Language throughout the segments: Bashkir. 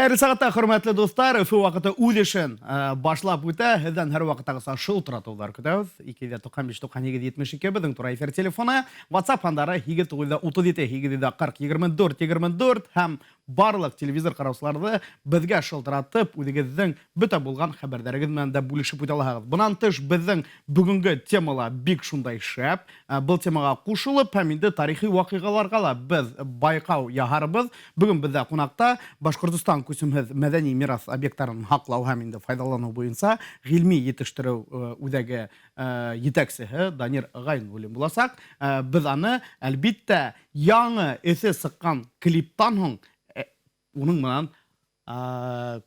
Хәйерле сәғәттә, хөрмәтле дуҫтар! Өфө ваҡыты үҙ эшен э, башлап үтә. Һеҙҙән һәр ваҡыттағыса шылтыратыуҙар көтәбеҙ. 295 98 72 беҙҙең тура эфир телефоны. WhatsApp һандары 8937 840 24 24 һәм барлыҡ телевизор ҡараусыларҙы беҙгә шылтыратып, үҙегеҙҙең бөтә булған хәбәрҙәрегеҙ менән дә бүлешеп үтә алаһығыҙ. Бынан тыш, беҙҙең бөгөнгө тема ла бик шундай шәп. Был темаға ҡушылып һәм инде тарихи ваҡиғаларға ла беҙ байҡау яһарбыҙ. Бөгөн беҙҙә ҡунаҡта Башҡортостан күсемһеҙ мәҙәни мираҫ объекттарын һаҡлау һәм инде файҙаланыу буйынса ғилми етештереү үҙәге етәксеһе Данир Ғайнуллин буласаҡ. Беҙ аны, әлбиттә, яңы эҫе сыҡҡан клиптан һуң уның менән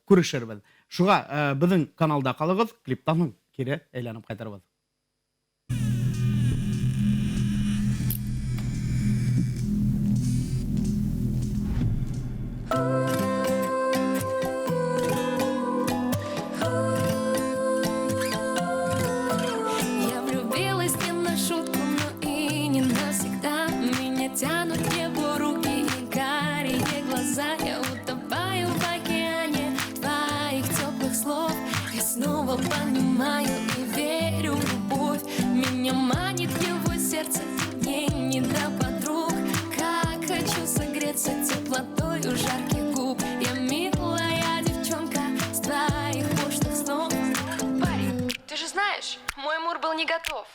күрешербеҙ. Шуға беҙҙең каналда ҡалығыҙ, клиптан һуң кире әйләнеп ҡайтырбыҙ. Я влюбилась не на шутку, но и не навсегда. Меня тянут его руки и карие глаза. Я утопаю в океане твоих теплых слов. Я снова понимаю и верю в любовь. Меня манит его сердце, мне не до подруг. Как хочу согреться теплотою жарких губ. Я милая девчонка с твоих пошлых снов. Парень, ты же знаешь, мой Мур был не готов.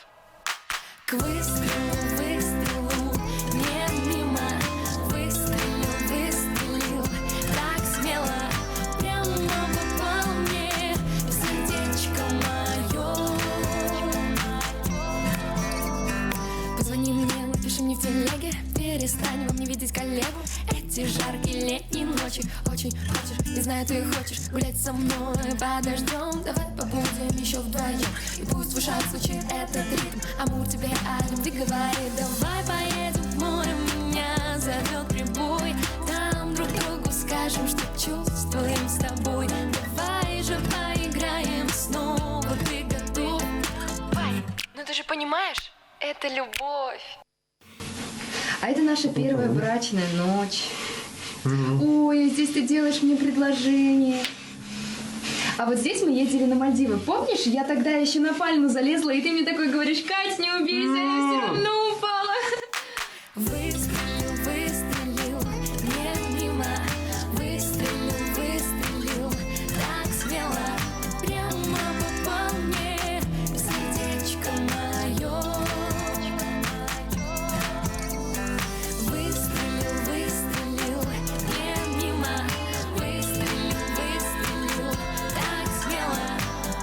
К выстрелу, выстрелу, не мимо. Выстрелил, выстрелил, так смело. Прямо попал мне в сердечко мое. Позвони мне, напиши мне в телеге. Перестань во мне видеть коллегу. Эти жаркие летние ночи. Очень хочешь, не знаю, ты хочешь гулять со мной под дождем. Давай побудем еще вдвоем. И пусть в ушах звучит этот ритм. Амур тебе о любви говорит. Давай поедем к морю, меня зовет прибой. Там друг другу скажем, что чувствуем с тобой. Давай же поиграем снова, ты готов? Парень, ну ты же понимаешь, это любовь. А это наша первая брачная ночь. Ой, а здесь ты делаешь мне предложение. А вот здесь мы ездили на Мальдивы. Помнишь, я тогда еще на пальму залезла, и ты мне такой говоришь: Кать, не убейся, а я все равно упала. Выстрелил, выстрелил, не мимо. Выстрелил, выстрелил, так смело. Прямо попал мне в сердечко мое. Выстрелил, выстрелил, не мимо. Выстрелил, выстрелил, так смело.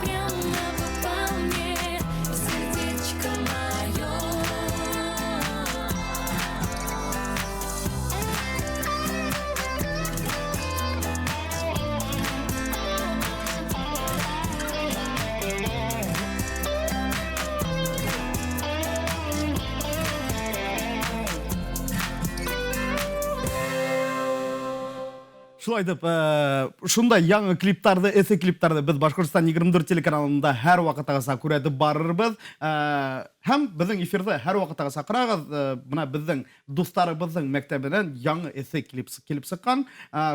Прямо попал мне в сердечко мое. Шулай итеп, шундай яңы клиптарҙы, эҫе клиптарҙы беҙ Башҡортостан 24 телеканалында һәр ваҡыттағыса күрәтеп барырбыҙ. Һәм беҙҙең эфирҙы һәр ваҡыттағыса ҡарағыҙ. Бына беҙҙең дуҫтарыбыҙҙың мәктәбенән яңы эҫе клип килеп сыҡҡан.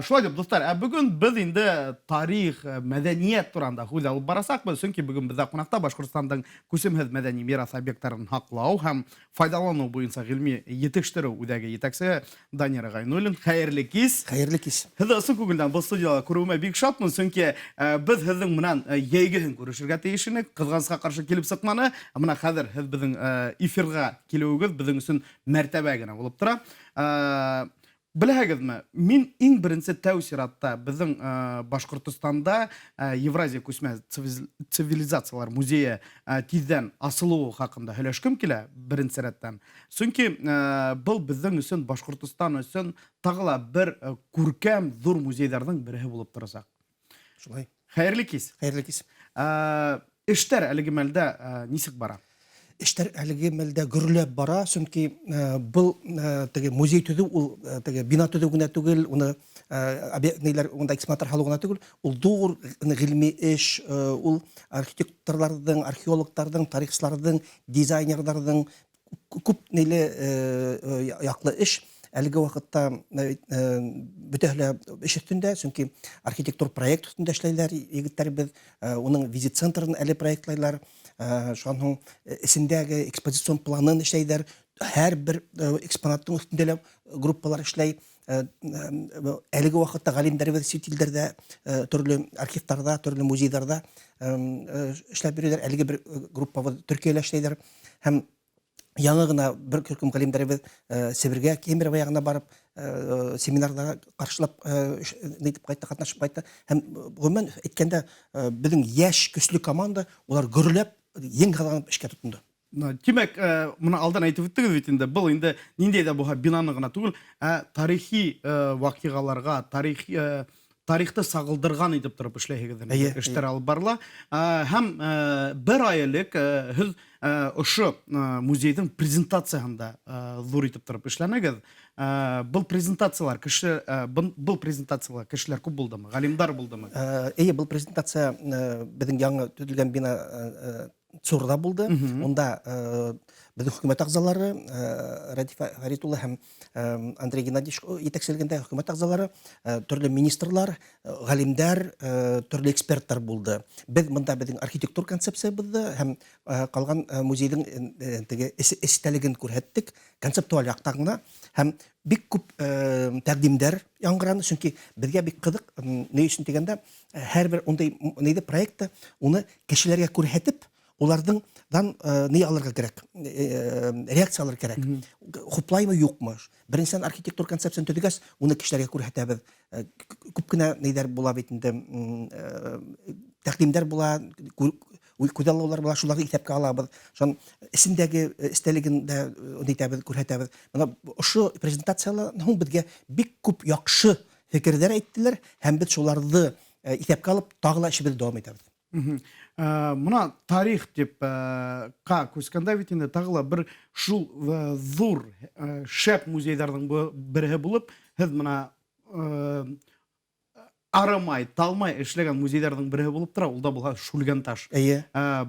Шулай итеп, дуҫтар, ә бөгөн беҙ инде тарих, мәҙәниәт тураһында һүҙ алып барасаҡбыҙ, сөнки бөгөн беҙҙә ҡунаҡта Башҡортостандың күсемһеҙ мәҙәни мираҫ объекттарын һаҡлау һәм файҙаланыу буйынса ғилми етештереү үҙәге етәксеһе Данир Ғайнуллин. Хәйерле кис! Хәйерле кис! Һеҙҙе ысын күңелдән был студияла күреүемә бик шатмын, сөнки беҙ һеҙҙең менән йәйгеһен күрешергә тейеш инек, ҡыҙғанысҡа ҡаршы килеп сыҡманы. Ә бына хәҙер һеҙ беҙҙең эфирға килеүегеҙ беҙҙең өсөн мәртәбә генә булып тора. Беләһегеҙме, мин иң беренсе тәү сиратта беҙҙең Башҡортостанда Евразия күсмә цивилизациялар музейы тиҙҙән асылыуы хаҡында һөйләшкем килә, беренсе рәттән. Сөнки был беҙҙең өсөн, Башҡортостан өсөн тағы ла бер күркәм ҙур музейҙарҙың береһе булып торасаҡ. Шулай. Хәйерле кис. Хәйерле кис. Эштәр әлеге мәлдә нисек бара? Эштәр әлеге мәлдә гөрләп бара, чөнки был теге музей төҙөү ул теге бина төҙөү генә түгел, уны ниләр унда экспонаттар һалыу гына түгел, ул ҙур ғилми эш, ул архитекторларҙың, археологтарҙың, тарихсыларҙың, дизайнерҙарҙың күп ниле яҡлы эш. Әлеге ваҡытта бөтәһе лә эш өҫтөндә, сөнки архитектур проект өҫтөндә эшләйләр егеттәребеҙ, уның визит центрын әле проектлайлар, шунан һуң эсендәге экспозицион планын эшләйҙәр, һәр бер экспонаттың өҫтөндә лә группалар эшләй. Әлеге ваҡытта ғалимдәребеҙ сит илдәрҙә, төрлө архивтарҙа, төрлө музейҙарҙа эшләп йөрөйҙәр. Әлеге бер группабыҙ Төркиәлә эшләйҙәр. Һәм яңы ғына бер төркөм ғалимдәребеҙ Себергә, Кемерово яғына барып, семинарҙа ҡаршылап нитеп ҡайтты, ҡатнашып ҡайтты. Һәм ғөмүмән әйткәндә, беҙҙең йәш, көслө команда, улар гөрләп, ең һыҙғанып эшкә тотондо. Тимәк, моны алдан әйтеп үттегеҙ бит инде, был инде ниндәй ҙә булһа бинаны ғына түгел, ә тарихи ваҡиғаларға, тарих тарихты сағылдырған итеп тороп эшләйһегеҙ инде, эштәр алып барыла. Һәм бер ай элек һеҙ ошо музейҙың презентацияһында ҙур итеп тороп эшләнегеҙ. Был презентациялар кеше был презентациялар кешеләр күп булдымы? Ғалимдар булдымы? Эйе, был презентация беҙҙең яңы төҙөлгән бина ЦУРҙа булды. Унда беҙҙең хөкүмәт ағзалары Рәдиф Фәрит улы һәм Андрей Геннадьевич етәкселегендә хөкүмәт ағзалары, төрлө министрлар, ғалимдар, төрлө эксперттар булды. Беҙ бында беҙҙең архитектур концепциябыҙҙы һәм ҡалған музейҙың теге эстәлеген күрһәттек, концептуаль яҡтан ғына, һәм бик күп тәҡдимдәр яңғыраны, сөнки беҙгә бик ҡыҙыҡ, ни өсөн тигәндә, һәр бер ундай нейҙе проектты уны кешеләргә күрһәтеп, уларҙың дан ни алырға кәрәк, реакция алырға кәрәк. Хуплаймы, юҡмы? Беренсенән, архитектур концепцияны төҙөгәс, уны кешеләргә күрһәтәбеҙ. Күп кенә нейҙәр була бит инде, тәҡдимдәр була, күҙаллаулар була, шуларҙы иҫәпкә алабыҙ. Шунан эсендәге эстәлеген дә нитәбеҙ, күрһәтәбеҙ. Бына ошо презентациялан һуң беҙгә бик күп яҡшы фекерҙәр әйттеләр, һәм беҙ шуларҙы иҫәпкә алып, тағы ла эшебеҙҙе дауам итәбеҙ. Мына тарих тип ка күскәндә бит инде тағы ла бер шул ҙур шәп музейҙарҙың береһе булып, һеҙ мына арымай, талмай эшләгән музейҙарҙың береһе булып тора, ул да булһа Шүлгәнташ.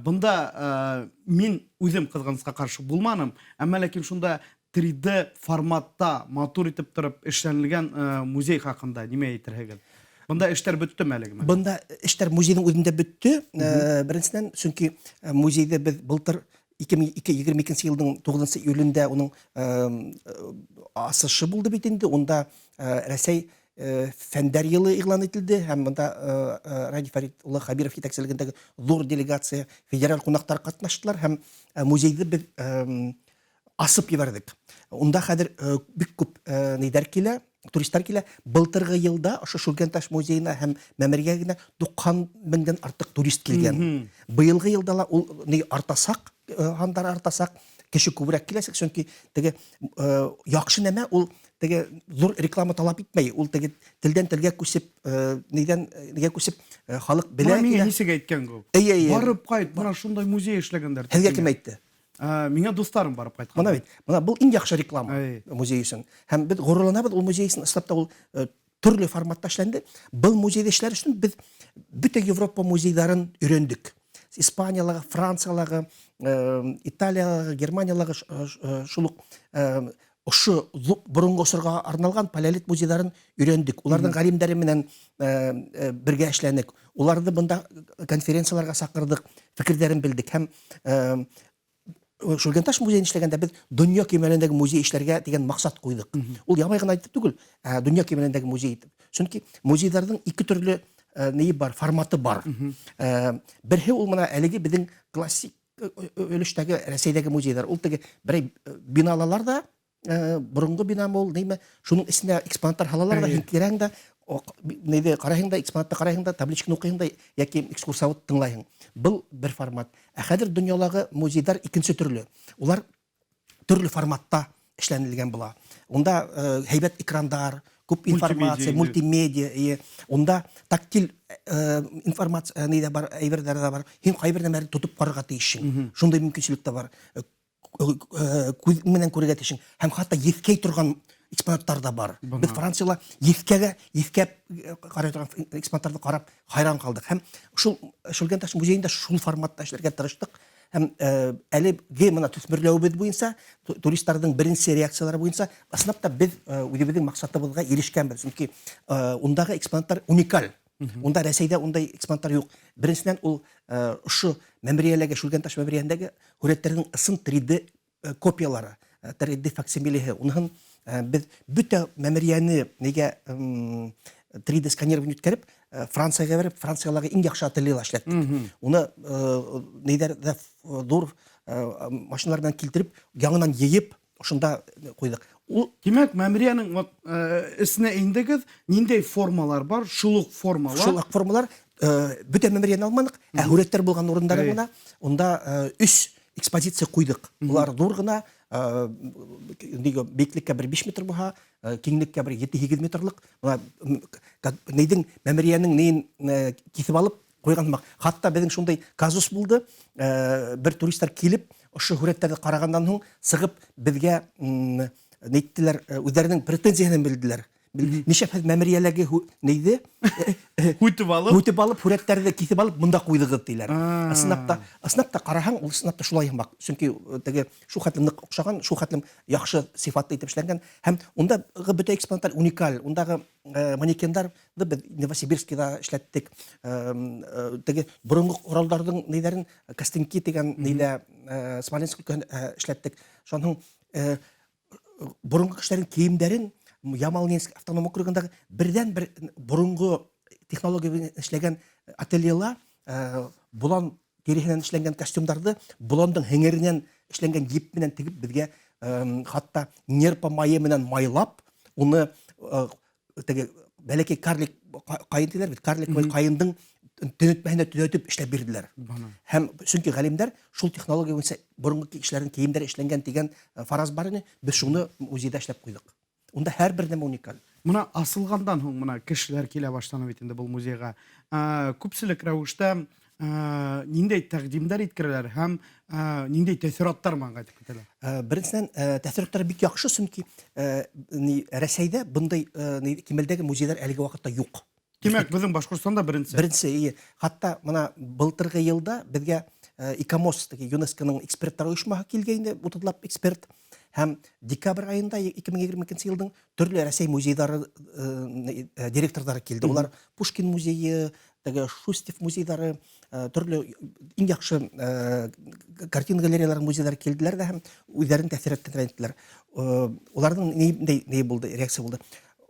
Бында мин үҙем ҡыҙғанысҡа ҡаршы булманым, әммә ләкин шунда 3D форматта матур итеп тороп эшләнелгән музей хаҡында нимә әйтерһегеҙ? Бында эштәр бөттөмө әлегеме? Бында эштәр музейҙың үҙендә бөттө. Беренсенән, сөнки музейҙы беҙ былтыр 2022 йылдың 9 июлендә уның асышы булды бит инде. Унда Рәсәй фәндәр йылы иғлан ителде һәм бында Радий Фәрит улы Хәбиров етәкселегендәге ҙур делегация, федераль ҡунаҡтар ҡатнаштылар һәм музейҙы беҙ асып ебәрҙек. Унда хәҙер бик күп нейҙәр килә, туристар килә. Былтырғы йылда ошо Шүлгәнташ музейына һәм Мәмергә генә 90 меңдән артыҡ турист килгән. Быйылғы йылда ла ул ни артасаҡ, һандар артасаҡ, кеше күберәк киләсәк, сөнки теге яҡшы нәмә ул теге ҙур реклама талап итмәй, ул теге телдән телгә күсеп, нейҙән нигә күсеп, халыҡ белә. Миңә нисек әйткән күп. Эйе, эйе. Барып ҡайт, бына шундай музей эшләгәндәр. Һеҙгә кем әйтте? Миңә дуҫтарым барып ҡайтҡан. Бына бит, бына был иң яҡшы реклама музей өсөн. Һәм беҙ ғорурланабыҙ ул музей өсөн, ысынлап та ул төрлө форматта эшләнде. Был музейҙа эшләр өсөн беҙ бөтә Европа музейҙарын өйрәндек. Испаниялағы, Франциялағы, Италиялағы, Германиялағы шул уҡ ошо боронғо осорға арналған палеолит музейҙарын өйрәндек. Уларҙың ғалимдәре менән бергә эшләнек. Уларҙы бында конференцияларға саҡырҙыҡ, фекерҙәрен белдек. Һәм Шүлгәнташ музейын эшләгәндә беҙ донъя кимәлендәге музей эшләргә тигән маҡсат ҡуйҙыҡ. Ул ябай ғына итеп түгел, донъя кимәлендәге музей итеп. Сөнки музейҙарҙың ике төрлө нейе бар, форматы бар. Береһе ул мына әлеге беҙҙең классик өлөштәге Рәсәйҙәге музейҙар. Ул теге берәй биналалар да, боронғо бинамы ул, нейме, шуның эсенә экспонаттар һалалар да, һин керәһең дә, нейҙе ҡарайһың да, экспонатты ҡарайһың да, табличканы уҡыйһың да, йәки экскурсовод тыңлайһың. Был бер формат. Ә хәҙер донъялағы музейҙар икенсе төрлө. Улар төрлө форматта эшләнелгән була. Унда һәйбәт экрандар, күп информация, мультимедиа, унда тактиль информация ни дә бар, әйберҙәр ҙә бар. Һин ҡайбер нәмәләрҙе тотоп ҡарарға тейешһең. Шундай мөмкинселек тә бар. Күҙ менән күрергә тейешһең. Һәм хатта еҫкәй торған экспонаттар да бар. Беҙ Францияла еҫкәп ҡарай торған экспонаттарҙы ҡарап хайран ҡалдыҡ. Һәм шул Шүлгәнташ музейында шул форматта эшләргә тырыштыҡ. Һәм әлеге мына төҫмөрләүебеҙ буйынса, туристарҙың беренсе реакциялары буйынса, ысынлап та беҙ үҙебеҙҙең маҡсатыбыҙға ирешкәнбеҙ. Сөнки ундағы экспонаттар уникаль. Унда Рәсәйҙә ундай экспонаттар юҡ. Беренсенән, ул ошо мәмерйәләге, Шүлгәнташ мәмерйәһендәге һүрәттәрҙең ысын 3D копиялары, 3D факсимилеһы. Уныһын беҙ бөтә мәмерйәне нигә 3D сканирование үткәреп, Францияға биреп, Франциялағы иң яҡшы ательела эшләттек. Уны нейҙәрҙә ҙур машиналар менән килтереп, яңынан йыйып, ошонда ҡуйҙыҡ. Ул Тимәк, мәмерйәнең вот эсенә индегеҙ, ниндәй формалар бар, шул уҡ формалар. Шул уҡ формалар, бөтә мәмерйәне алманыҡ, ә һүрәттәр булған урындары ғына, унда өс экспозиция ҡуйҙыҡ. Улар ҙур ғына, бейеклеккә бер 5 метр булһа, киңлеккә бер 7-8 метрлыҡ. Бына нейҙең мәмерйәнең нейен киҫеп алып ҡуйған һымаҡ. Хатта беҙҙең шундай казус булды. Бер туристар килеп, ошо һүрәттәрҙе ҡарағандан һуң сығып беҙгә нейттеләр, үҙҙәренең претензияһын белделәр. Нишләп һеҙ мәмерйәләге нейҙе Һүтеп алып, һүтеп алып, һүрәттәрҙе киҫеп алып бында ҡуйҙығыҙ тиләр. Ысынлап та ҡараһаң, ул ысынлап та шулай һымаҡ. Сөнки теге шул хәтлем ныҡ оҡшаған, шул хәтлем яҡшы сифатлы итеп эшләнгән. Һәм ундағы бөтә экспонаттар уникаль. Ундағы манекендарҙы беҙ Новосибирскиҙа эшләттек. Теге боронғо ҡоралдарҙың нейҙәрен Костенки тигән нейҙә Смоленск өлкәһендә эшләттек. Шунан һуң боронғо кешеләрҙең кейемдәрен Ямал-Ненецк автоном округындағы берҙән-бер боронғо технология менән эшләгән ательела болан тиреһенән эшләнгән костюмдарҙы боландың һеңеренән эшләнгән еп менән тегеп беҙгә, хатта нерпа майы менән майлап, уны теге бәләкәй карлик ҡайын тиләр бит, карлик ҡайындың төнәтмәһенә төнәтеп эшләп бирҙеләр. Һәм сөнки ғалимдар шул технология буйынса боронғо кешеләрҙең кейемдәре эшләнгән тигән фараз бар ине, беҙ шуны музейҙа эшләп ҡуйҙыҡ. Унда һәр бер нәмә уникаль. Мына асылғандан һуң мына кешеләр килә башланы бит инде был музейға. Күпселек рәүештә ниндәй тәҡдимдәр иткерәләр һәм ниндәй тәьҫораттар менән ҡайтып китәләр? Беренсенән, тәьҫораттар бик яҡшы, сөнки Рәсәйҙә бындай кимәлдәге музейҙар әлеге ваҡытта юҡ. Тимәк, беҙҙең Башҡортостанда беренсе. Беренсе, эйе. Хатта мына былтырғы йылда беҙгә ИКОМОС, теге ЮНЕСКОның эксперттар ойошмаһы килгәйне, утыҙлап эксперт. Һәм декабрь айында 2022 йылдың төрлө Рәсәй музейҙары директорҙары килде. Улар Пушкин музейы, теге Шустев музейҙары, төрлө иң яҡшы картина галереялары музейҙары килделәр ҙә һәм үҙҙәрен тәьҫораттан әйттеләр. Уларҙың ни булды, реакция булды.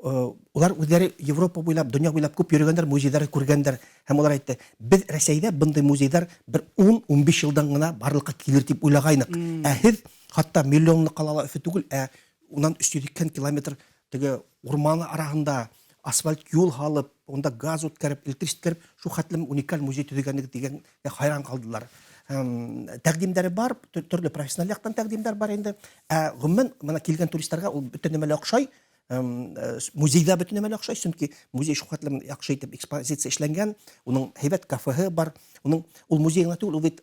Улар үҙҙәре Европа буйлап, донъя буйлап күп йөрөгәндәр, музейҙарҙы күргәндәр. Һәм улар әйтте, беҙ Рәсәйҙә бындай музейҙар бер 10-15 йылдан ғына барлыҡҡа килер тип уйлағайныҡ. Ә һеҙ хатта миллионлы ҡалала Өфө түгел, ә унан 380 километр теге урманы араһында асфальт юл һалып, унда газ үткәреп, электричество үткәреп, шул хәтлем уникаль музей төҙөгәнлеге тигәнгә хайран ҡалдылар. Тәҡдимдәре бар, төрлө профессиональ яҡтан тәҡдимдәр бар инде. Ә ғөмүмән, мына килгән туристарға ул бөтә нәмә лә оҡшай. Музейҙа бөтә нәмә лә оҡшай, сөнки музей шул хәтлем яҡшы итеп экспозиция эшләнгән, уның һәйбәт кафеһы бар, уның ул музей генә түгел, ул бит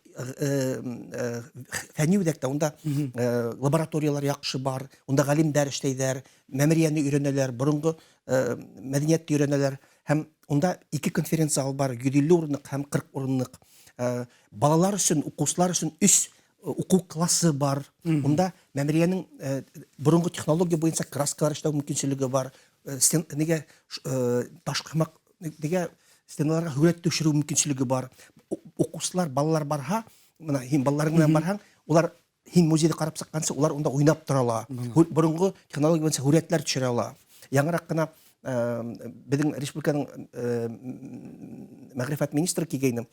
фәнни үҙәктә, унда, лабораториялар яҡшы бар, унда ғалимдар эшләйҙәр, мәмерйәне өйрәнәләр, боронғо мәҙәниәтте өйрәнәләр. Һәм унда ике конференция залы бар, 150 урынлыҡ һәм 40 урынлыҡ. Балалар өсөн, уҡыусылар өсөн өс уҡыу классы бар. Унда мәмерйәнең боронғо технология буйынса краскалар эшләү мөмкинселеге бар. Стен, нигә, таш ҡымаҡ, нигә стеналарға һүрәт төшөрөү мөмкинселеге бар. Уҡыусылар, балалар барһа, мына һин балаларың менән барһаң, улар һин музейҙы ҡарап сыҡҡансы, улар унда уйнап тора ала. Боронғо технология буйынса һүрәтләр төшөрә ала. Яңыраҡ ҡына беҙҙең республиканың мәғрифәт министры килгәйне,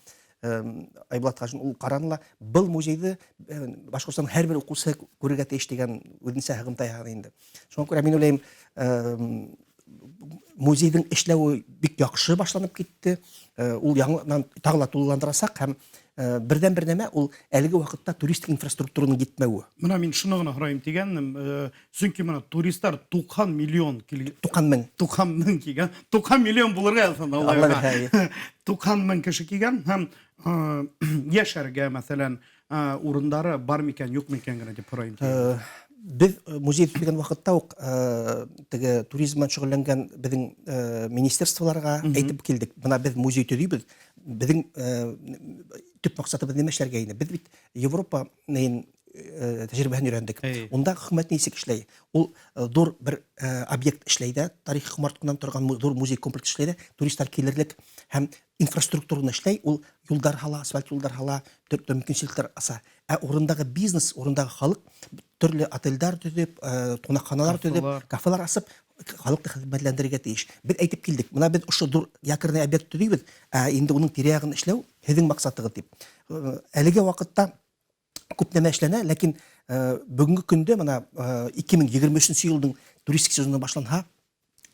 Айбулат Хажин, ул ҡараны ла, был музейҙы Башҡортостандың һәр бер уҡыусыһы күрергә тейеш тигән үҙенсә һығымта яһаны инде. Шуңа күрә мин уйлайым, музейҙың эшләүе бик яҡшы башланып китте. Ул яңынан тағы ла тулыландырасаҡ һәм берҙән-бер нәмә ул әлеге ваҡытта туристик инфраструктураның етмәүе. Мына мин шуны ғына һорайым тигәнем, сөнки мына туристар туҡһан миллион килгән. Туҡһан мең. Туҡһан мең килгән. Туҡһан миллион булырға яҙһын, Алла Алла бирһә. бирһә, әйе. Туҡһан мең кеше килгән һәм йәшәргә, мәҫәлән, урындары бар микән, юҡ микән генә тип һорайым тигән. Беҙ музей төҙөгән ваҡытта уҡ теге туризм менән шөғөлләнгән беҙҙең министерстволарға әйтеп килдек. Бына беҙ музей төҙөйбөҙ. Беҙҙең Төп маҡсатыбыҙ нимә эшләргә ине? Беҙ бит Европа нейен тәжрибәһен өйрәндек. Унда хөкүмәт нисек эшләй? Ул ҙур бер объект эшләй ҙә, тарихи ҡомартҡынан торған ҙур музей комплекс эшләй ҙә, туристар килерлек һәм инфраструктураны эшләй, ул юлдар һала, асфальт юлдар һала, төрлө мөмкинселектәр аса. Ә урындағы бизнес, урындағы халыҡ төрлө отельдар төҙөп, ҡунаҡханалар төҙөп, кафелар асып, халыҡты хеҙмәтләндерергә тейеш. Беҙ әйтеп килдек, бына беҙ ошо ҙур якорный объект төҙөйбөҙ, ә инде уның тирә-яғын эшләү һеҙҙең маҡсатығыҙ тип. Әлеге ваҡытта күп нәмә эшләнә, ләкин бөгөнгө көндә бына 2023 йылдың туристик сезоны башланһа,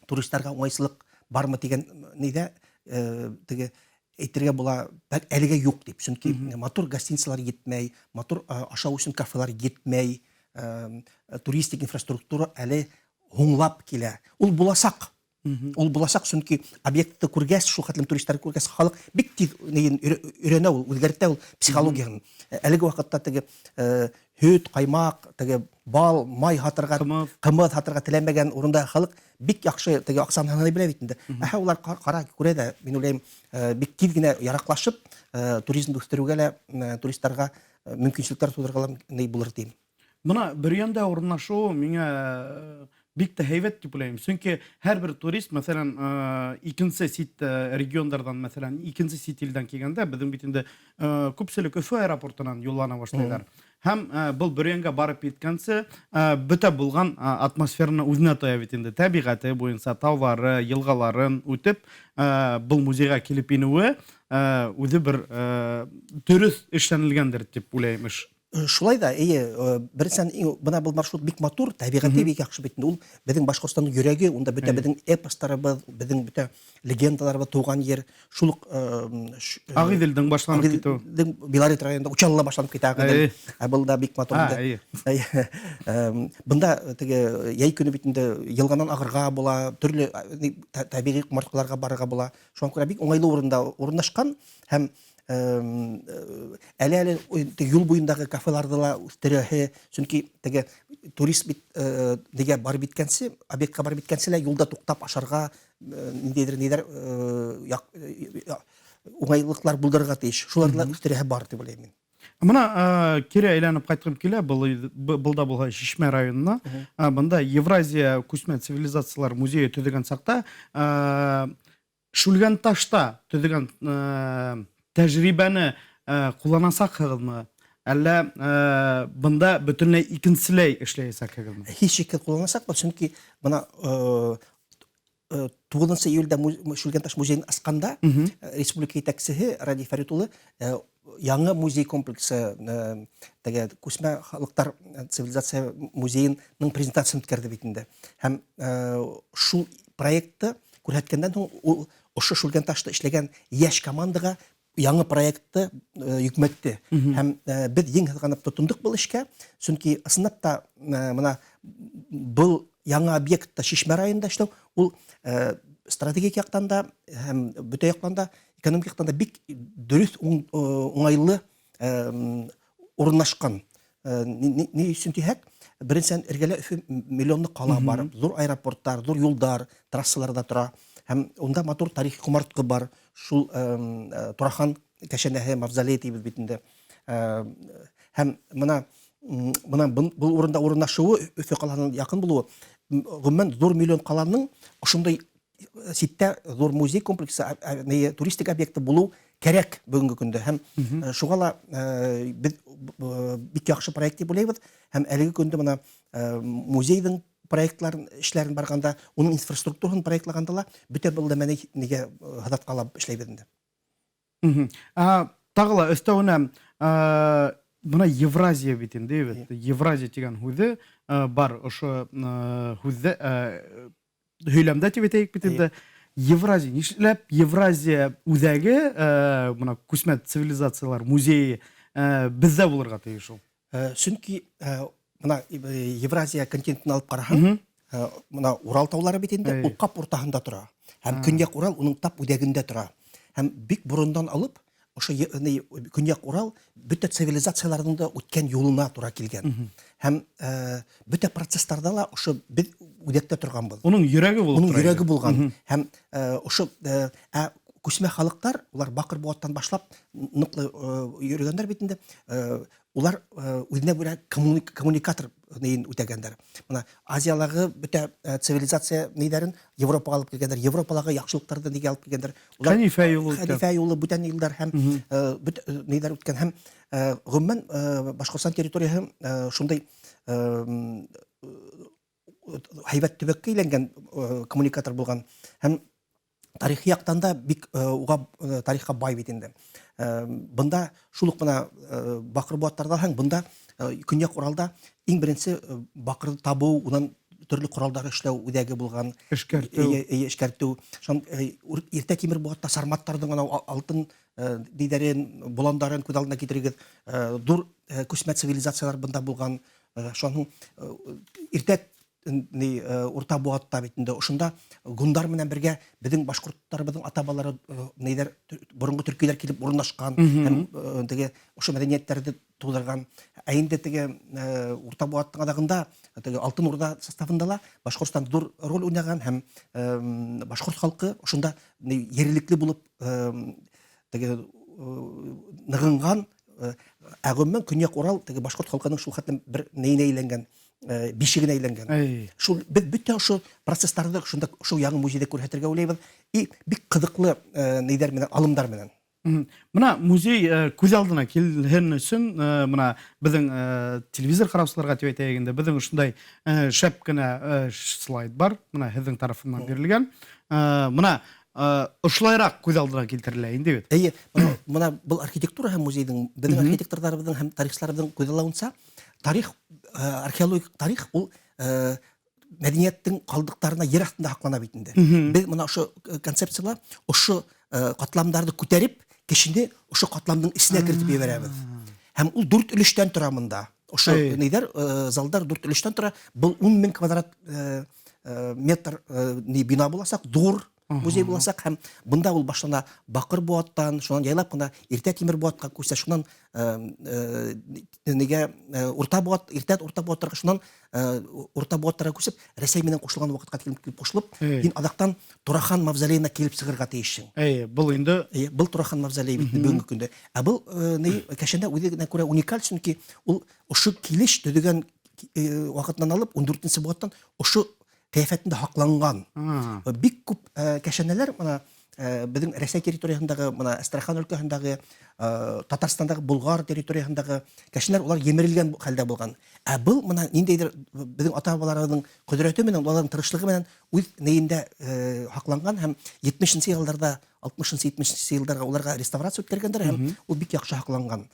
туристарга уңайсызлык бармы дигән нидә теге әйтергә була, әлегә юк дип. Чөнки матур гостиницалар етмәй, матур ашау өчен кафелар етмәй, туристик инфраструктура әле һуңлап килә. Ул буласак. Ул буласак, чөнки объектты күргәс, шул хәтлем туристлар күргәс, халык бик тиз өйрәнә ул, үзгәртә ул психологияһын. Әлеге вакытта теге һөт, каймак, теге бал, май һатырга, кымыз һатырга теләмәгән урында халык бик яхшы теге акчаны һанай белә бит инде. Әһә, улар кара күрә дә, мин уйлыйм, бик тиз генә яраклашып, туризмды үстерүгә лә, туристларга мөмкинчелекләр тудырырга ла ни булыр дим. Бына Бөрйәндә урынлашыуы миңа бик тә һәйбәт дип уйлайым. Сөнки һәрбер турист, мәсәлән, икенсе сит региондардан, мәсәлән, икенсе сит илдән килгәндә, беҙҙең бит инде күпселек Өфө аэропортынан юллана башлайҙар. Һәм был Бөрйәнгә барып еткәнсе, бөтә булған атмосфераны үҙенә тоя бит инде. Тәбиғәте буйынса, таулары, йылғаларын үтеп, был музейға килеп инеүе үҙе бер дөрөҫ эшләнелгәндер дип уйлайым эш. Шулай да, эйе, беренсән, бына был маршрут бик матур, тәбиғәте бик яҡшы бит инде. Ул беҙҙең Башҡортостандың йөрәге, унда бөтә беҙҙең эпостарыбыҙ, беҙҙең бөтә легендаларыбыҙ тыуған ер. Шул уҡ Ағиҙелдең башланып китеүе. Ағиҙелдең Белорет районында Учалыла башланып китә Ағиҙел. Ә был да бик матур инде. Бында теге йәй көнө бит инде йылғанан ағырға була, төрлө тәбиғи ҡомартҡыларға барырға була. Шуңа күрә бик уңайлы урында урынлашҡан һәм әле әле юл буендагы кафеларҙы ла үҫтерәһе, сөнки теге турист бит нигә барып еткәнсе, объектка барып еткәнсе лә юлда туҡтап ашарға ниндәйҙер ниҙәр уңайлыҡлар булдырырға тейеш. Шуларҙы ла үҫтерәһе бар дип уйлайым мин. Бына кире әйләнеп ҡайтҡым килә, был был да булһа Шишмә районына. Бында Евразия күсмә цивилизациялар музейы төҙөгән саҡта Шүлгәнташта төҙөгән тәжрибәне ҡулланасаҡһығыҙмы? Әллә бында бөтөнләй икенселәй эшләйәсәкһегеҙме? Һис шикһеҙ ҡулланасаҡбыҙ, сөнки бына 9 июльдә Шүлгәнташ музейын асҡанда республика етәксеһе Радий Фәрит улы яңы музей комплексы теге күсмә халыҡтар цивилизация музейының презентациясын үткәрҙе бит инде. Һәм шул проектты күрһәткәндән һуң ул ошо Шүлгәнташта эшләгән йәш командаға яңы проектты йөкмәтте. Һәм беҙ ең һыҙғанып тотондоҡ был эшкә, сөнки ысынлап та мына был яңы объектта Шишмә районында эшләү ул стратегик яҡтан да һәм бөтә яҡтан да экономик яҡтан да бик дөрөҫ уңайлы урынлашҡан. Ни өсөн тиһәк, беренсән эргәлә Өфө миллионлы ҡала бар, ҙур аэропорттар, ҙур юлдар, трассалар да тора. Һәм унда матур тарихи ҡомартҡы бар. Шул Турахан кәшәнәһе, мавзолей тибеҙ бит инде. Һәм мына мына был урында урынлашыуы, Өфө ҡалаһының яҡын булыуы, ғөмүмән ҙур миллион ҡаланың ошондай ситтә ҙур музей комплексы, туристик объекты булыу кәрәк бөгөнгө көндә. Һәм шуға ла беҙ бик яҡшы проект тип уйлайбыҙ. Һәм әлеге көндә бына музейҙың проектларын, эшләрен барғанда, уның инфраструктураһын проектлағанда ла бөтә был нәмәне нигә һыҙатҡа алып эшләйбеҙ инде. Тағы ла өҫтәүенә бына Евразия бит инде, бит. Евразия тигән һүҙе бар, ошо һүҙҙе һөйләмдә тип әйтәйек бит инде. Евразия, нишләп Евразия үҙәге, бына күсмә цивилизациялар музейы беҙҙә булырға тейеш ул? Сөнки бына Евразия континентын алып ҡараһаң, бына Урал таулары бит инде, ул ҡап уртаһында тора. Һәм Көньяҡ Урал уның тап үҙәгендә тора. Һәм бик борондан алып ошо Көньяҡ Урал бөтә цивилизацияларҙың да үткән юлына тура килгән. Һәм бөтә процесстарҙа ла ошо беҙ үҙәктә торғанбыҙ. Уның йөрәге булып Уның йөрәге булған. Һәм ошо ә Күсмә халыҡтар, улар баҡыр быуаттан башлап ныҡлы йөрөгәндәр бит инде. Улар үҙенә күрә коммуникатор нейен үтәгәндәр. Мына Азиялағы бөтә цивилизация нейҙәрен Европаға алып килгәндәр, Европалағы яҡшылыҡтарҙы нигә алып килгәндәр. Улар Хәнифә юлы үткән. Хәнифә юлы бүтән юлдар һәм бөт нейҙәр үткән һәм гомумән Башҡортостан территорияһы шундай һәйбәт төбәккә әйләнгән коммуникатор булған һәм тарихи яктан да бик уға тарихка бай бит инде. Бында шул ук мына баҡыр быуаттарҙа алһаң, бында Көньяк Уралда иң беренсе баҡырҙы табыу, унан төрлө ҡоралдар эшләү үҙәге булған. Эшкәртеү. Эшкәртеү. Шун иртә тимер быуатта сарматтарҙың анау алтын дидәрен, боландарын күҙ алдына китерегеҙ. Ҙур күсмә цивилизациялар бында булған. Шуның иртә ни урта быуатта бит инде ошонда гундар менән бергә беҙҙең башҡорттарыбыҙҙың ата-бабалары нейҙәр боронғо төркиләр килеп урынлашҡан һәм теге ошо мәҙәниәттәрҙе тыуҙырған. Ә инде теге урта быуаттың аҙағында теге Алтын Урҙа составында ла Башҡортостан ҙур роль уйнаған һәм башҡорт халҡы ошонда ерлекле булып теге нығынған. Ә ғөмүмән Көньяҡ Урал теге башҡорт халҡының шул хәтлем бер нейенә әйләнгән, бишегенә әйләнгән. Шул беҙ бөтә ошо процесстарҙы шунда шул яңы музейҙа күрһәтергә уйлайбыҙ. И бик ҡыҙыҡлы нейҙәр менән, алымдар менән. Мына музей күҙ алдына килһен өсөн, мына беҙҙең телевизор ҡараусыларға тип әйтәйек инде, беҙҙең ошондай шәп кенә слайд бар, мына һеҙҙең тарафынан бирелгән. Мына ошолайыраҡ күҙ алдына килтерелә инде бит. Эйе, мына был архитектура һәм музейҙың, беҙҙең архитекторҙарыбыҙҙың һәм тарихсыларыбыҙҙың күҙаллауынса, тарих, археологик тарих ул мәҙәниәттең ҡалдыҡтарына ер аҫтында һаҡлана бит инде. Беҙ мына ошо концепцияла ошо ҡатламдарҙы күтәреп, кешене ошо ҡатламдың эсенә кертеп ебәрәбеҙ. Һәм ул дүрт өлөштән тора мында. Ошо нейҙәр, залдар дүрт өлөштән тора. Был 10 мең квадрат метр бина буласаҡ, ҙур музей буласаҡ. Һәм бында ул башлана баҡыр быуаттан, шунан яйлап ҡына иртә тимер быуатҡа күсә, шунан нигә урта быуат, иртә урта быуаттарға, шунан урта быуаттарға күсеп, Рәсәй менән ҡушылған ваҡытҡа тиклем килеп ҡушылып, һин аҙаҡтан Турахан мавзолейына килеп сығырға тейешһең. Эйе, был инде Эйе, был Турахан мавзолейы бит бөгөнгө көндә. Ә был ни кәшәндә үҙе генә күрә уникаль, сөнки ул ошо килеш төҙөгән ваҡытынан алып 14 быуаттан ошо ҡиәфәтендә һаҡланған. Бик күп кәшәнәләр мына беҙҙең Рәсәй территорияһындағы, мына Әстрәхан өлкәһендәге, Татарстандағы Болғар территорияһындағы кәшәнәләр улар емерелгән хәлдә булған. Ә был мына ниндәйҙер беҙҙең ата-бабаларыбыҙҙың ҡөҙрәте менән, уларҙың тырышлығы менән үҙ нейендә һаҡланған һәм 70-нсе йылдарҙа, 60-нсы, 70-нсе йылдарға уларға реставрация үткәргәндәр һәм ул бик яҡшы һаҡланған.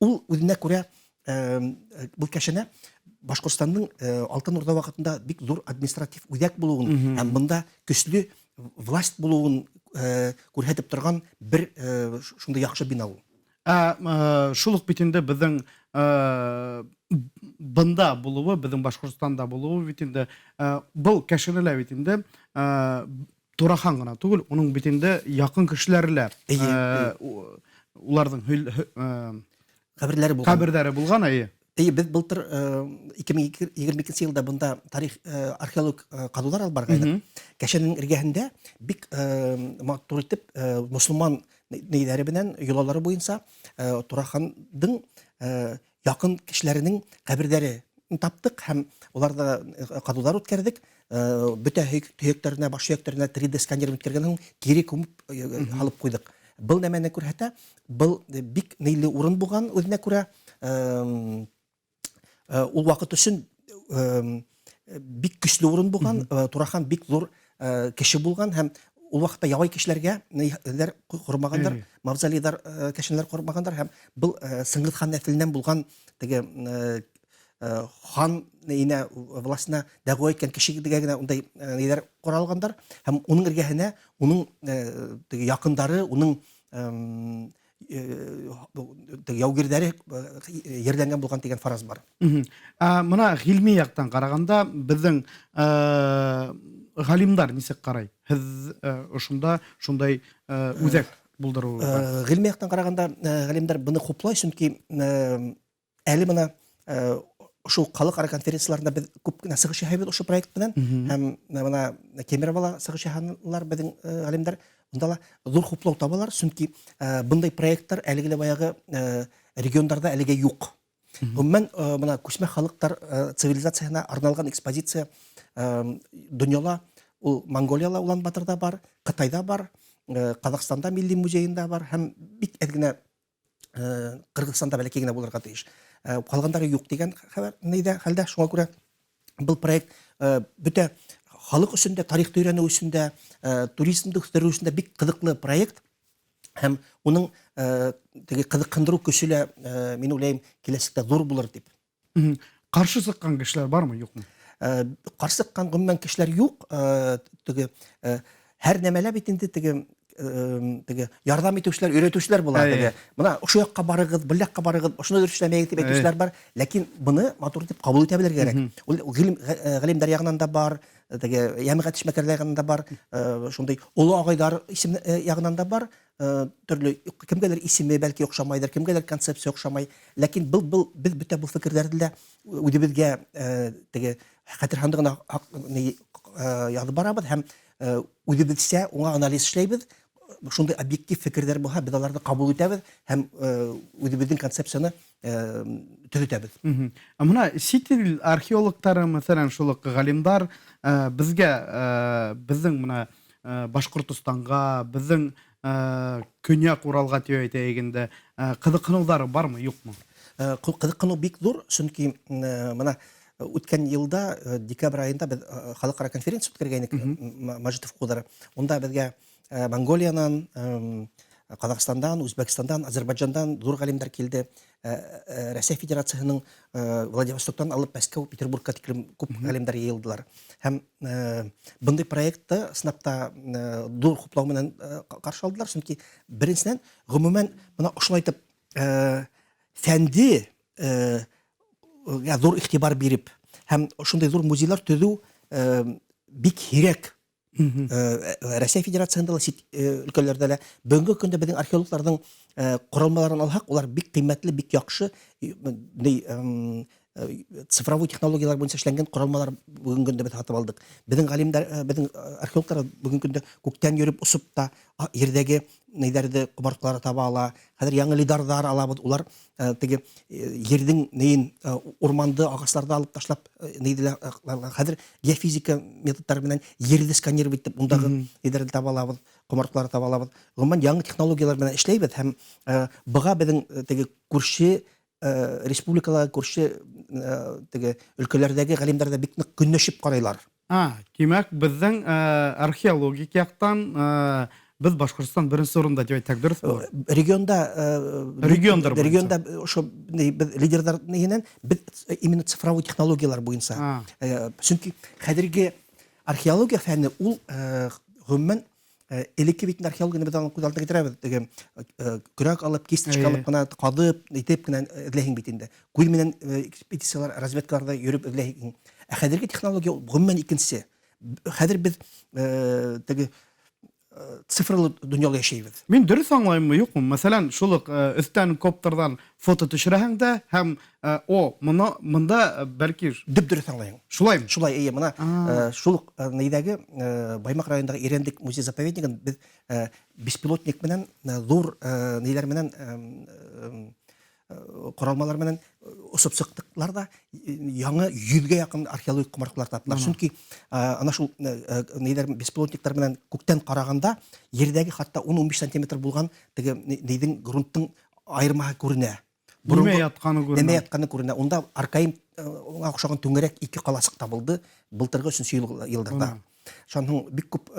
Ул үҙенә күрә был кәшәнә Башҡортостандың Алтын Урҙа ваҡытында бик ҙур административ үҙәк булыуын һәм бында көслө власть булыуын күрһәтеп торған бер шундай яҡшы бина ул. Ә шул уҡ бит инде беҙҙең бында булыуы, беҙҙең Башҡортостанда булыуы бит инде был кәшәнәлә бит инде Турахан ғына түгел, уның бит инде яҡын кешеләре лә, уларҙың ҡәберләре булған. Ҡәберҙәре булған, эйе. Эйе, беҙ былтыр 2022 йылда бында тарих археолог ҡаҙыуҙар алып барғайныҡ. Кәшәнең эргәһендә бик матур итеп мосолман нейҙәре менән йолалары буйынса Турахандың яҡын кешеләренең ҡәберҙәре таптыҡ һәм уларҙа ҡаҙыуҙар үткәрҙек. Бөтә һөйәктәренә, баш һөйәктәренә 3D сканер үткәргәннән һуң кире күмеп һалып ҡуйҙыҡ. Был нәмәне күрһәтә? Был бик нейле урын булған үҙенә күрә. Ул ваҡыт өсөн бик көслө урын булған. Турахан бик ҙур кеше булған һәм ул ваҡытта ябай кешеләргә нейҙәр ҡормағандар, мавзолейҙар, кәшәнәләр ҡормағандар һәм был Сыңғыҙ хан нәҫеленән булған теге хан нейенә, властына дәғүә иткән кешегә генә ундай нейҙәр ҡора алғандар һәм уның эргәһенә уның теге яҡындары, уның теге яугирҙәре ерләнгән булған тигән фараз бар. Мына ғилми яҡтан ҡарағанда беҙҙең ғалимдар нисек ҡарай? Һеҙ ошонда шундай үҙәк булдырыуға. Ғилми яҡтан ҡарағанда ғалимдар быны хуплай, сөнки әле бына ошо халыҡ-ара конференцияларында беҙ күп кенә сығыш яһайбыҙ ошо проект менән. Һәм бына Кемеровала сығыш яһанылар беҙҙең ғалимдар. Унда ла ҙур хуплау табалар, сөнки бындай проекттар әлеге лә баяғы региондарҙа әлегә юҡ. Гомумән, бына күсмә халыҡтар цивилизацияһына арналған экспозиция донъяла ул Монголияла Улан-Баторҙа бар, Ҡытайҙа бар, Ҡаҙағстанда милли музейында бар һәм бик әҙ генә Ҡырғыҙстанда бәләкәй генә булырға тейеш. Ҡалғандары юҡ тигән хәбәр нейҙә хәлдә. Шуңа күрә был проект бөтә халыҡ өсөн дә, тарихты өйрәнеү өсөн дә, туризмды үҫтереү өсөн дә бик ҡыҙыҡлы проект. Һәм уның теге ҡыҙыҡһындырыу көсө лә, мин уйлайым, киләсәктә ҙур булыр тип. Ҡаршы сыҡҡан кешеләр бармы, юҡмы? Ҡаршы сыҡҡан ғөмүмән кешеләр юҡ. Теге һәр нәмәлә бит инде теге теге ярҙам итеүселәр, өйрәтеүселәр була теге. Бына ошо яҡҡа барығыҙ, был яҡҡа барығыҙ, ошоно дөрөҫ эшләмәйегеҙ тип әйтеүселәр бар. Ләкин быны матур итеп ҡабул итә белергә кәрәк. Ул ғилемдәр яғынан да бар, теге йәмәғәт эшмәкәрләре яғынан да бар, шундай оло ағайҙар исем яғынан да бар. Төрлө кемгәлер исеме бәлки оҡшамайҙыр, кемгәлер концепция оҡшамай. Ләкин был беҙ бөтә был фекерҙәрҙе лә үҙебеҙгә теге хәтер һандығына яҙып барабыҙ һәм үҙебеҙсә уңа анализ эшләйбеҙ. Шундай объектив фекерҙәр булһа, беҙ аларҙы ҡабул итәбеҙ һәм үҙебеҙҙең концепцияны төҙөтәбеҙ. Ә бына сит ил археологтары, мәҫәлән, шул уҡ ғалимдар, беҙгә, беҙҙең бына Башҡортостанға, беҙҙең Көньяҡ Уралға тип әйтәйек инде, ҡыҙыҡһыныуҙары бармы, юҡмы? Ҡыҙыҡһыныу бик ҙур, сөнки бына үткән йылда декабрь айында беҙ халыҡ-ара конференция үткәргәйнек, Мажитов ҡуҙары. Унда беҙгә Монголиянан, Ҡаҙағстандан, Үзбәкстандан, Азербайджандан ҙур ғалимдар килде. Рәсәй Федерацияһының Владивостоктан алып Мәскәү, Петербургка тиклем күп ғалимдар йыйылдылар. Һәм бындай проектты ысынлап та ҙур хуплау менән ҡаршы алдылар, сөнки беренсенән, ғөмүмән, бына ошолайтып фәнде ҙур иғтибар биреп һәм ошондай ҙур музейҙар төҙөү бик һирәк. Рәсәй Федерацияһында ла, сит өлкәләрҙә лә бөгөнгө көндә беҙҙең археологтарҙың ҡоролмаларын алһаҡ, улар бик ҡиммәтле, бик яҡшы, цифровой технологиялар буйынса эшләнгән ҡоролмалар бөгөнгө көндә беҙ һатып алдыҡ. Беҙҙең ғалимдар, беҙҙең археологтар бөгөнгө көндә күктән йөрөп осоп та ерҙәге нейҙәрҙе, ҡомартҡыларҙы таба ала. Хәҙер яңы лидарҙар алабыҙ, улар теге ерҙең нейен, урманды, ағастарҙы алып ташлап, нейҙе лә, хәҙер геофизика методтары менән ерҙе сканировать итеп, ундағы нейҙәрҙе таба алабыҙ, ҡомартҡыларҙы таба алабыҙ. Ғөмүмән, яңы технологиялар менән эшләйбеҙ һәм быға беҙҙең теге күрше республикала, күрше теге өлкәләрҙәге ғалимдар ҙа бик ныҡ көнләшеп ҡарайлар. Тимәк, беҙҙең археологик яҡтан беҙ Башҡортостан беренсе урында тип әйтһәк, дөрөҫ булыр? Регионда, Региондар буйынса. Регионда ошо беҙ лидерҙар нигенән, беҙ именно цифровой технологиялар буйынса. Сөнки хәҙерге археология фәне ул ғөмүмән элекке бит археологияны беҙ аны күҙ алдына китерәбеҙ. Теге көрәк алып, кисточка алып ҡына ҡаҙып, итеп кенә эҙләйһең бит инде. Күҙ менән экспедициялар, разведкаларҙа йөрөп эҙләйһең. Ә хәҙерге технология ул ғөмүмән икенсе. Хәҙер беҙ теге цифрлы донъяла йәшәйбеҙ. Мин дөрөҫ аңлайыммы, юҡмы? Мәҫәлән, шул уҡ өҫтән коптерҙан фото төшөрәһең дә һәм о, моно, мында бәлки Дөп дөрөҫ аңлайың. Шулаймы? Шулай, эйе, мына, шул уҡ нейҙәге Баймаҡ районындағы Ирәндек музей-заповеднигын беҙ беспилотник менән, ҙур нейҙәр менән, ҡоралмалар менән осоп сыҡтыҡлар ҙа, яңы йөҙгә яҡын археологик ҡомартҡылар таптылар. Сөнки ана шул нейҙәр, беспилотниктар менән күктән ҡарағанда ерҙәге хатта ун-ун биш сантиметр булған теге нейҙең грунттың айырмаһы күренә. Нимә ятҡаны күренә? Нимә ятҡаны күренә. Унда аркаим уңа оҡшаған түңәрәк ике ҡаласыҡ табылды былтырғы өсөнсө йылдарҙа. Шунан һуң бик күп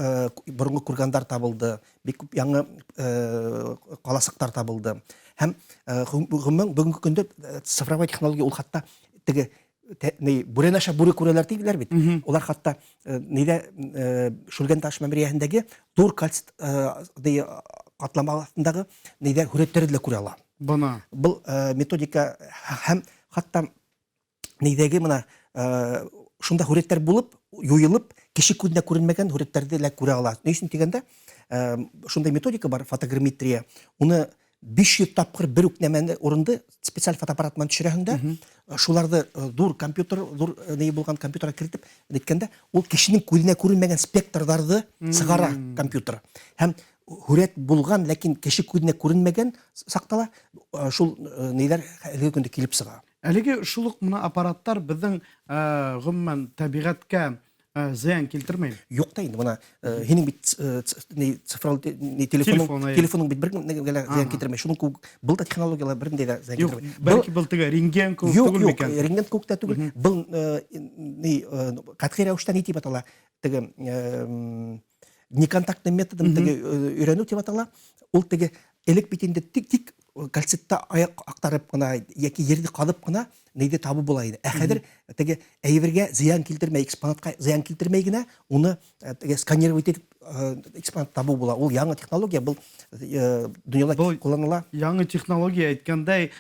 боронғо кургандар табылды, бик күп яңы ҡаласыҡтар табылды. Һәм ғөмүмән бөгөнгө көндә цифровой технология ул хатта теге ни, бүрәнә аша бүре күрәләр тиҙәр бит. Улар хатта нейҙә Шүлгән таш мәмерйәһендәге ҙур кальцит ҡатлама аҫтындағы нейҙә һүрәттәрҙе лә күрә ала. Бына. Был методика һәм хатта нейҙәге мына шунда һүрәттәр булып, юйылып, кеше күҙенә күренмәгән һүрәттәрҙе лә күрә ала. Ни өсөн тигәндә, шундай методика бар, фотограмметрия. Уны 500 тапҡыр бер үк нәмәне урынды специаль фотоаппарат менән төшөрәһең дә, шуларҙы ҙур компьютер, ҙур ни булған компьютерға кертеп, әйткәндә, ул кешенең күҙенә күренмәгән спектрҙарҙы сығара компьютер. Һәм һүрәт булған, ләкин кеше күҙенә күренмәгән саҡта ла шул нейҙәр әлеге көндә килеп сыға. Әлеге шул уҡ мына аппараттар беҙҙең ғөмүмән тәбиғәткә зыян килтермәй? Юҡ та инде, бына һинең бит цифрал телефоның, телефоның бит бер нигә лә зыян килтермәй. Шуның кеүек был да технологиялар бер ниндәй ҙә зыян килтермәй. Бәлки был теге рентген кеүек түгел микән? Юҡ, рентген кеүек тә түгел. Был ҡәтғи рәүештә ни тип атала? Теге неконтактный методом теге өйрәнеү тип атала. Ул теге элек бит инде тик кальцитта аяҡ аҡтарып ҡына йәки ерҙе ҡаҙып ҡына нейҙе табып була ине. Ә хәҙер теге әйбергә зыян килтермәй, экспонатҡа зыян килтермәй генә уны теге сканировать итеп экспонат табыу була. Ул яңы технология, был донъяла ҡулланыла. Яңы технология әйткәндәй,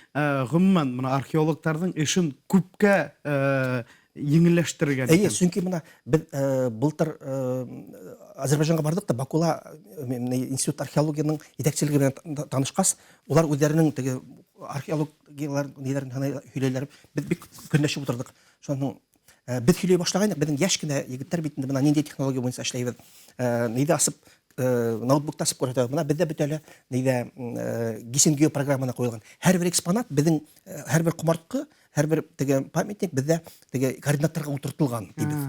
ғөмүмән мына археологтарҙың эшен күпкә еңелләштергән. Эйе, сөнки мына беҙ былтыр Азербайжанға барҙыҡ та Бакула институт археологияның етәкселеге менән танышҡас, улар үҙҙәренең теге археологиялар ниләрен һөйләйләр. Беҙ бик көнләшеп ултырҙыҡ. Шунан беҙ һөйләй башлағайныҡ, беҙҙең йәш кенә егеттәр бит инде бына ниндәй технология буйынса эшләйбеҙ. Нейҙе асып, ноутбукта асып күрһәтәбеҙ. Бына беҙҙә бөтә лә нейҙә Гисенгео программаһына ҡуйылған. Һәр бер экспонат беҙҙең, һәр бер ҡомартҡы, һәр бер теге памятник беҙҙә теге координаттарға ултыртылған тибеҙ.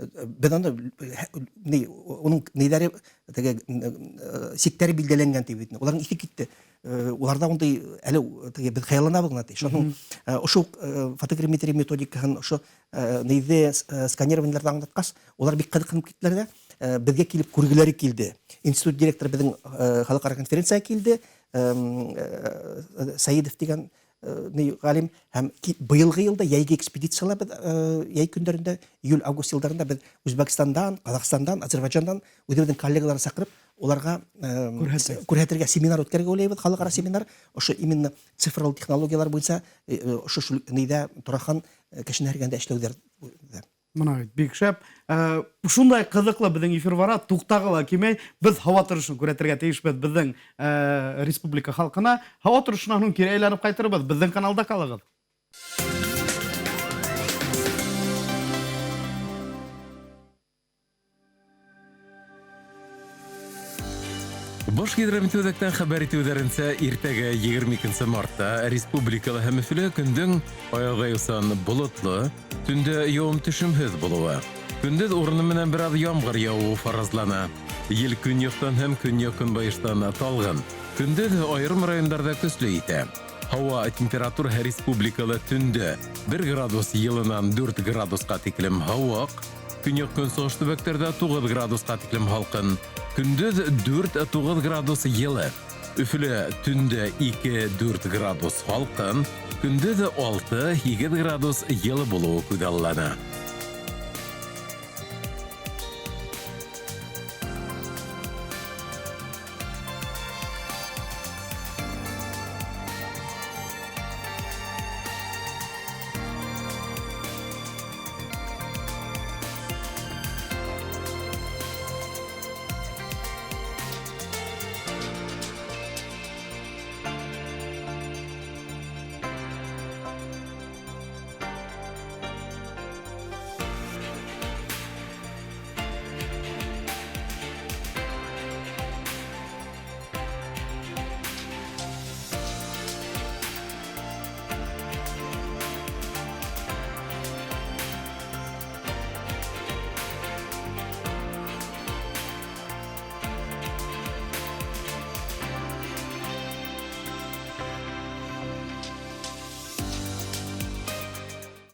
Беҙ анда ни, уның нейҙәре теге сиктәре билдәләнгән тип бит. Уларҙың иҫе китте. Уларҙа ундай әле теге беҙ хыялланабыҙ ғына ти. Шуның ошо фотограмметрия методикаһын, ошо нейҙе сканированиеларҙы аңлатҡас, улар бик ҡыҙыҡһынып киттеләр дә, беҙгә килеп күргеләре килде. Институт директоры беҙҙең халыҡ-ара конференцияға килде. Саидов тигән ғалим һәм быйылғы йылда йәйге экспедициялар беҙ йәй көндәрендә, июль-август йылдарында беҙ Үзбәкстандан, Ҡаҙағстандан, Азербайджандан үҙебеҙҙең коллегаларҙы саҡырып, уларға күрһәтергә семинар үткәрергә уйлайбыҙ, халыҡ-ара семинар. Ошо именно цифрлы технологиялар буйынса, ошо шул нейҙә Турахан кешене һәргәндә эшләүҙәр. Мына бит бик шәп. Шундай ҡыҙыҡлы беҙҙең эфир бара, туҡтағы ла килмәй. Беҙ һауа торошон күрһәтергә тейешбеҙ беҙҙең республика халҡына. Һауа торошонан һуң кире әйләнеп ҡайтырбыҙ. Беҙҙең каналда ҡалығыҙ. Баш гидрометеоүҙәктән хәбәр итеүҙәренсә, иртәгә 22 мартта республикала һәм Өфөлә көндөң аяҙ болотло, төндә яуым-төшөмһөҙ булыуы. Көндөҙ урыны менән бер аҙ ямғыр яуыуы фаразлана. Ел көньяҡтан һәм көньяҡ-көнбайыштан талғын. Көндөҙ айырым райондарҙа көслө итә. Һауа температураһы республикала төндә 1 градус йылынан 4 градусҡа тиклем һыуыҡ, көньяҡ-көнсығыш төбәктәрҙә 9 градусҡа тиклем һалҡын. Көндөҙ 4-9 градус йылы. Өфөлә төндә 2-4 градус һалҡын, көндөҙ 6-8 градус йылы булыуы күҙаллана.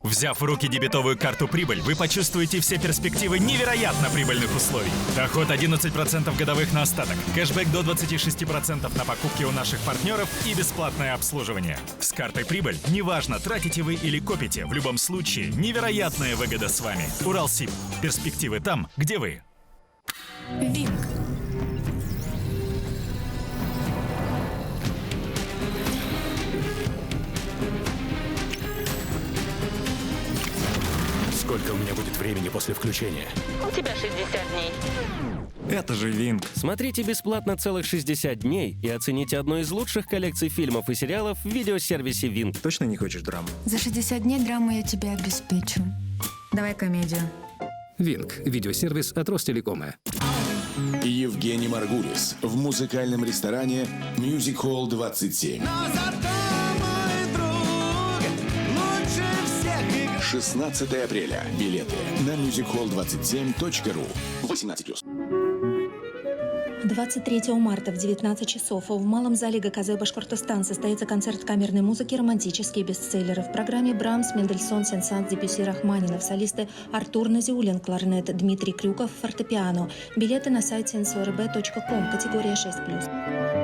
Взяв в руки дебетовую карту «Прибыль», вы почувствуете все перспективы невероятно прибыльных условий. Доход 11% годовых на остаток, кэшбэк до 26% на покупки у наших партнеров и бесплатное обслуживание. С картой «Прибыль» неважно, тратите вы или копите, в любом случае невероятная выгода с вами. Уралсиб. Перспективы там, где вы. Винг. Сколько у меня будет времени после включения? У тебя 60 дней. Это же Винг. Смотрите бесплатно целых 60 дней и оцените одну из лучших коллекций фильмов и сериалов в видеосервисе Винг. Точно не хочешь драму? За 60 дней драму я тебе обеспечу. Давай комедию. Винг. Видеосервис от Ростелекома. Ю. Евгений Маргулис в музыкальном ресторане Music Hall 27. 16 апреля. Билеты на musichall27.ru. 18+. 23 марта в 19 часов в Малом зале ГКЗ «Башкортостан» состоится концерт камерной музыки «Романтические бестселлеры». В программе Брамс, Мендельсон, Сен-Санс, Дебюсси, Рахманинов. Солисты Артур Назиулин, кларнет, Дмитрий Крюков, фортепиано. Билеты на сайте nsorb.com, категория 6+.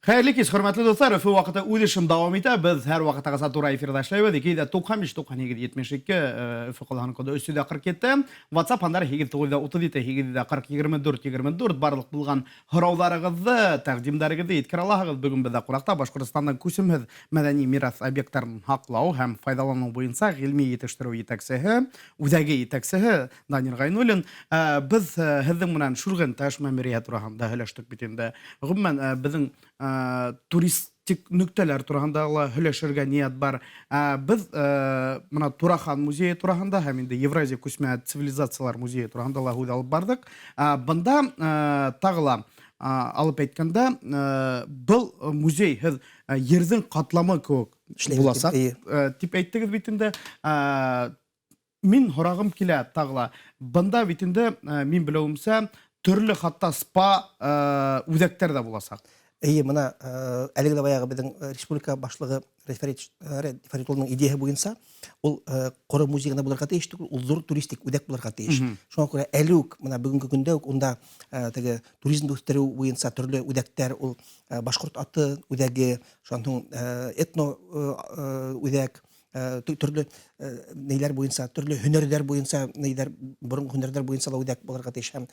Хәйерле кис, хөрмәтле дуҫтар, Өфө ваҡыты үҙ эшен дауам итә. Беҙ һәр ваҡыттағыса тура эфирҙа эшләйбеҙ. 295 98 72, Өфө ҡалаһының коды 347. WhatsApp һандары 8937 840 24 24. Барлыҡ булған һорауҙарығыҙҙы, тәҡдимдәрегеҙҙе еткерә алаһығыҙ. Бөгөн беҙҙә ҡунаҡта Башҡортостандың күсемһеҙ мәҙәни мираҫ объекттарын һаҡлау һәм файҙаланыу буйынса ғилми етештереү етәксеһе, үҙәге етәксеһе Данир Ғәйнуллин. Беҙ һеҙҙең менән Шүлгән таш мәмерйәһе тураһында һөйләштек бит инде. Ғөмүмән, беҙҙең туристик нөктәләр тураһында ла һөйләшергә ниәт бар. Беҙ бына Турахан музейы тураһында һәм инде Евразия күсмә цивилизациялар музейы тураһында ла һүҙ алып барҙыҡ. Бында тағы ла алып әйткәндә, был музей һеҙ ерҙең ҡатламы кеүек буласаҡ тип әйттегеҙ бит инде. Мин һорағым килә тағы ла. Бында бит инде, мин белеүемсә, төрлө хатта спа үҙәктәр ҙә буласаҡ. Эйе, бына әлеге лә баяғы беҙҙең республика башлығы Рәис Фәрит улының идеяһы буйынса, ул ҡоро музей ғына булырға тейеш түгел, ул ҙур туристик үҙәк булырға тейеш. Шуңа күрә әле үк, бына бөгөнгө көндә үк унда теге туризмды үҫтереү буйынса төрлө үҙәктәр, ул башҡорт аты үҙәге, шунан һуң этно үҙәк, төрлө нейҙәр буйынса, төрлө һөнәрҙәр буйынса, нейҙәр, боронғо һөнәрҙәр буйынса ла үҙәк булырға тейеш. Һәм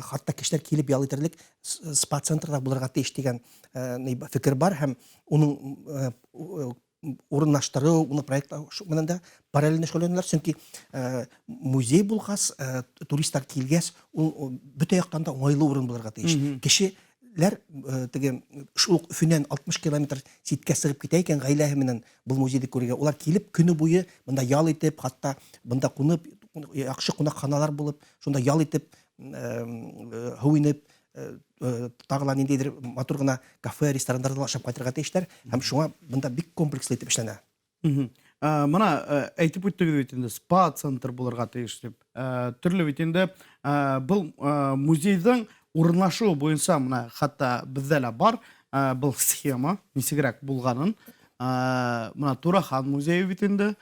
хатта кешеләр килеп ял итерлек спа-центрҙа булырға тейеш тигән фекер бар, һәм уның урынлаштырыу, уны проектлау менән дә параллель шөгыльләнәләр, сөнки музей булғас, туристар килгәс, ул бөтә яҡтан да уңайлы урын булырға тейеш. Кешеләр теге шул уҡ Өфөнән 60 километр ситкә сығып китә икән ғаиләһе менән был музейҙы күрергә, улар килеп көнө буйы бында ял итеп, хатта бында ҡунып, яҡшы ҡунаҡханалар булып, шунда ял итеп, һыу инеп, тағы ла ниндәйҙер матур ғына кафе, ресторандарҙа ла ашап ҡайтырға тейештәр, һәм шуңа бында бик комплекслы итеп эшләнә. Бына әйтеп үттегеҙ бит инде, спа-центр булырға тейеш тип. Төрлө бит инде, был музейҙың урынлашыуы буйынса бына хатта беҙҙә лә бар был схема нисегерәк булғанын. Бына Турахан музейы бит инде,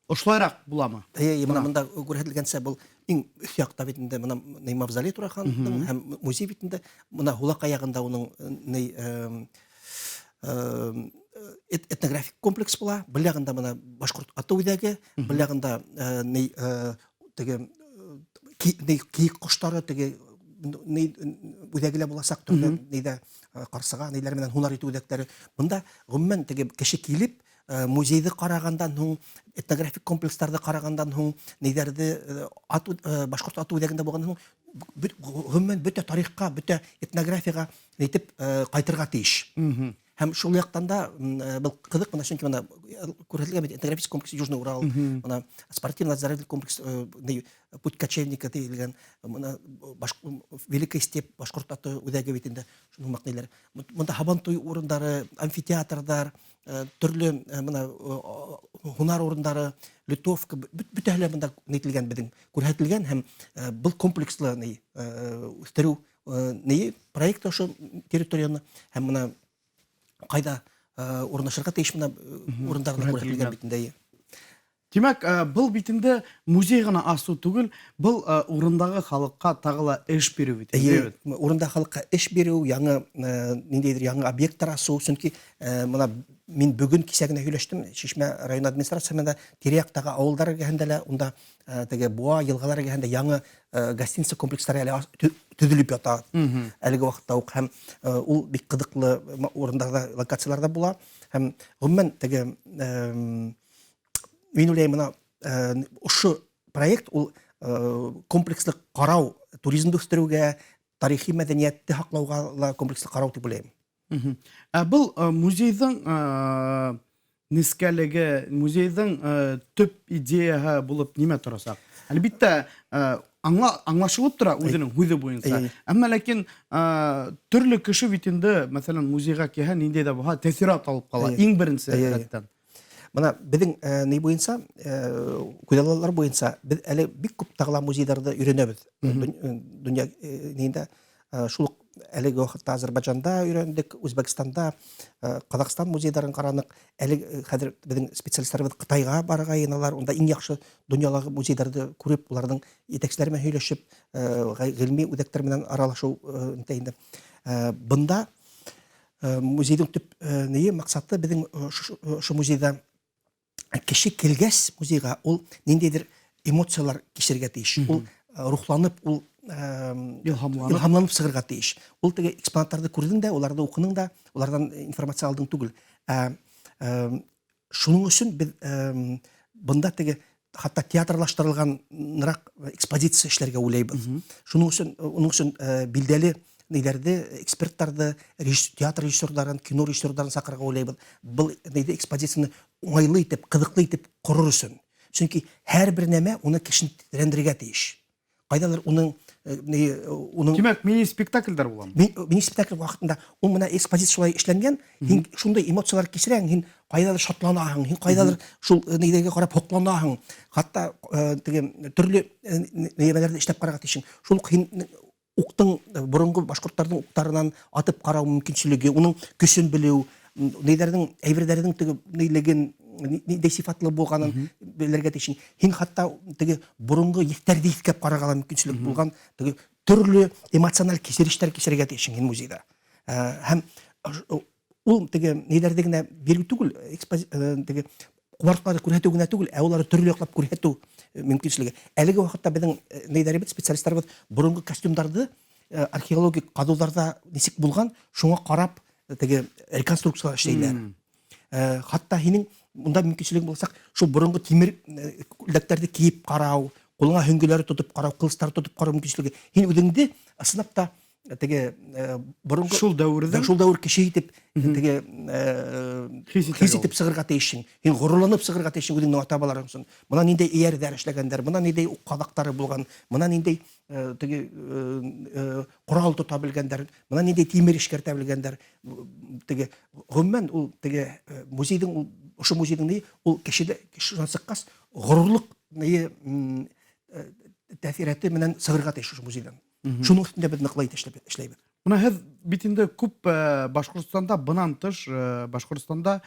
ошолайыраҡ буламы? Эйе, бына бында күрһәтелгәнсә, был иң өҫ яҡта бит инде, бына ни мавзолей Турахандың һәм музей бит инде, бына һулаҡ аяғында уның ни этнографик комплекс була, был яғында бына башҡорт аты үҙәге, был яғында ни теге ни кейек ҡоштары теге ни үҙәге лә буласаҡ, төрлө нейҙә ҡарсыға нейҙәр менән һунар итеү үҙәктәре. Бында ғөмүмән теге кеше килеп музейҙы ҡарағандан һуң, этнографик комплекстарҙы ҡарағандан һуң, нейҙәрҙе башҡорт аты үҙәгендә булғандан һуң, ғөмүмән бөтә тарихҡа, бөтә этнографияға әйтеп ҡайтырға тейеш. Һәм шул яҡтан да был ҡыҙыҡ, бына сөнки бына күрһәтелгән бит этнографик комплекс Южный Урал, бына спортивно-оздоровительный комплекс Путь кочевника тиелгән, бына Великая степь башҡорт аты үҙәге бит инде, шуның һымаҡ ниләр. Бында һабантуй урындары, амфитеатрҙар, төрлө бына һунар урындары, литовка, бөтәһе лә бында нителгән, беҙҙең күрһәтелгән, һәм был комплекслы үҫтереү проект ошо территорияны һәм бына ҡайҙа урынлашырға тейеш бына урындарҙа күрһәтелгән бит инде. Тимәк, был бит инде музей ғына асыу түгел, был урындағы халыҡҡа тағы ла эш биреү бит инде, Эйе, бит? Урында халыҡҡа эш биреү, яңы ниндәйҙер яңы объекттар асыу, сөнки бына мин бөгөн кисә генә һөйләштем Шишмә район администрацияһы менән, тирә-яҡтағы ауылдар эргәһендә лә, унда теге буа йылғалар эргәһендә яңы гостиница комплекстары әле төҙөлөп ята әлеге ваҡытта уҡ, һәм ул бик ҡыҙыҡлы урындарҙа, локацияларҙа була. Һәм ғөмүмән теге мин уйлайым, бына ошо проект ул комплекслы ҡарау туризмды үҫтереүгә, тарихи мәҙәниәтте һаҡлауға ла комплекслы ҡарау тип уйлайым. Ә был музейҙың нескәлеге, музейҙың төп идеяһы булып нимә торасаҡ? Әлбиттә, аңлашылып тора үҙенең һүҙе буйынса. Әммә ләкин төрлө кеше бит инде, мәҫәлән, музейға килһә, ниндәй ҙә булһа тәьҫорат алып ҡала, иң беренсе рәттән. Бына беҙҙең ни буйынса, күҙаллаулар буйынса беҙ әле бик күп тағы ла музейҙарҙы өйрәнәбеҙ. Донъя ниндә шул уҡ әлеге ваҡытта Азербайджанда өйрәндек, Үзбәкстанда, Ҡаҙағстан музейҙарын ҡараныҡ. Әле хәҙер беҙҙең специалисттарыбыҙ Ҡытайға барырға йыйыналар. Унда иң яҡшы донъялағы музейҙарҙы күреп, уларҙың етәкселәре менән һөйләшеп, ғилми үҙәктәр менән аралашыу инде. Бында музейҙың төп нейе маҡсаты беҙҙең ошо музейҙа кеше килгәс музейға ул ниндәйҙер эмоциялар кисергә тейеш. Ул рухланып, ул илһамланып сығырға тейеш. Ул теге экспонаттарҙы күрҙең дә, уларҙы уҡының да, уларҙан информация алдың түгел. Шуның өсөн беҙ бында теге хатта театрлаштырылғаныраҡ экспозиция эшләргә уйлайбыҙ. Шуның өсөн, уның өсөн билдәле нейҙәрҙе, эксперттарҙы, театр режиссерҙарын, кино режиссерҙарын саҡырырға уйлайбыҙ. Был нейҙе экспозицияны уңайлы итеп, ҡыҙыҡлы итеп ҡорор өсөн. Сөнки һәр бер нәмә уны кешене тетрәндерергә тейеш. Ҡайҙалыр уның уның Тимәк, мини-спектаклдәр буламы? Мини-спектакль ваҡытында ул мына экспозиция шулай эшләнгән, һин шундай эмоциялар кисерәһең, һин ҡайҙалыр шатланаһың, һин ҡайҙалыр шул нейҙәргә ҡарап һоҡланаһың, хатта теге төрлө нәмәләрҙе эшләп ҡарарға тейешһең. Шул уҡ һин уҡтың боронғо башҡорттарҙың уҡтарынан атып ҡарау мөмкинселеге, уның көсөн белеү, нейҙәрҙең, әйберҙәрҙең теге нейлеген, ниндәй сифатлы булғанын белергә тейешһең. Һин хатта теге боронғо еҫтәрҙе иҫкәп ҡарарға ла мөмкинселек булған, теге төрлө эмоциональ кисерештәр кисерергә тейешһең һин музейҙа. Һәм ул теге нейҙәрҙе генә биреү түгел, теге ҡомартҡыларҙы күрһәтеү генә түгел, ә уларҙы төрлө яҡлап күрһәтеү мөмкинселеге. Әлеге ваҡытта беҙҙең нейҙәребеҙ, специалисттарыбыҙ боронғо костюмдарҙы археологик ҡаҙыуҙарҙа нисек булған, шуңа ҡарап теге реконструкциялар эшләйләр. Хатта һинең унда мөмкинселегең булсаҡ, шул боронғо тимер күлдәктәрҙе кейеп ҡарау, ҡулыңа һөңгөләре тотоп ҡарау, ҡылыстар тотоп ҡарау мөмкинселеге. Һин үҙеңде ысынлап та теге боронғо шул дәүерҙең шул дәүер кеше итеп теге хис итеп сығырға тейешһең. Һин ғорурланып сығырға тейешһең үҙеңдең ата-бабаларың өсөн. Бына ниндәй эйәрҙәр эшләгәндәр, бына ниндәй уҡ ҡаҙаҡтары булған, бына ниндәй теге ҡорал тота белгәндәр, бына ниндәй тимер эшкәртә белгәндәр. Теге ғөмүмән ул теге музейҙың, ул ошо музейҙың ни, ул кешедә шунан сыҡҡас ғорурлыҡ ни тәьҫирате менән сығырға тейеш ошо музейҙан. Шуның өҫтөндә беҙ ныҡлай эшләйбеҙ. Бына һеҙ бит инде күп Башҡортостанда, бынан тыш Башҡортостанда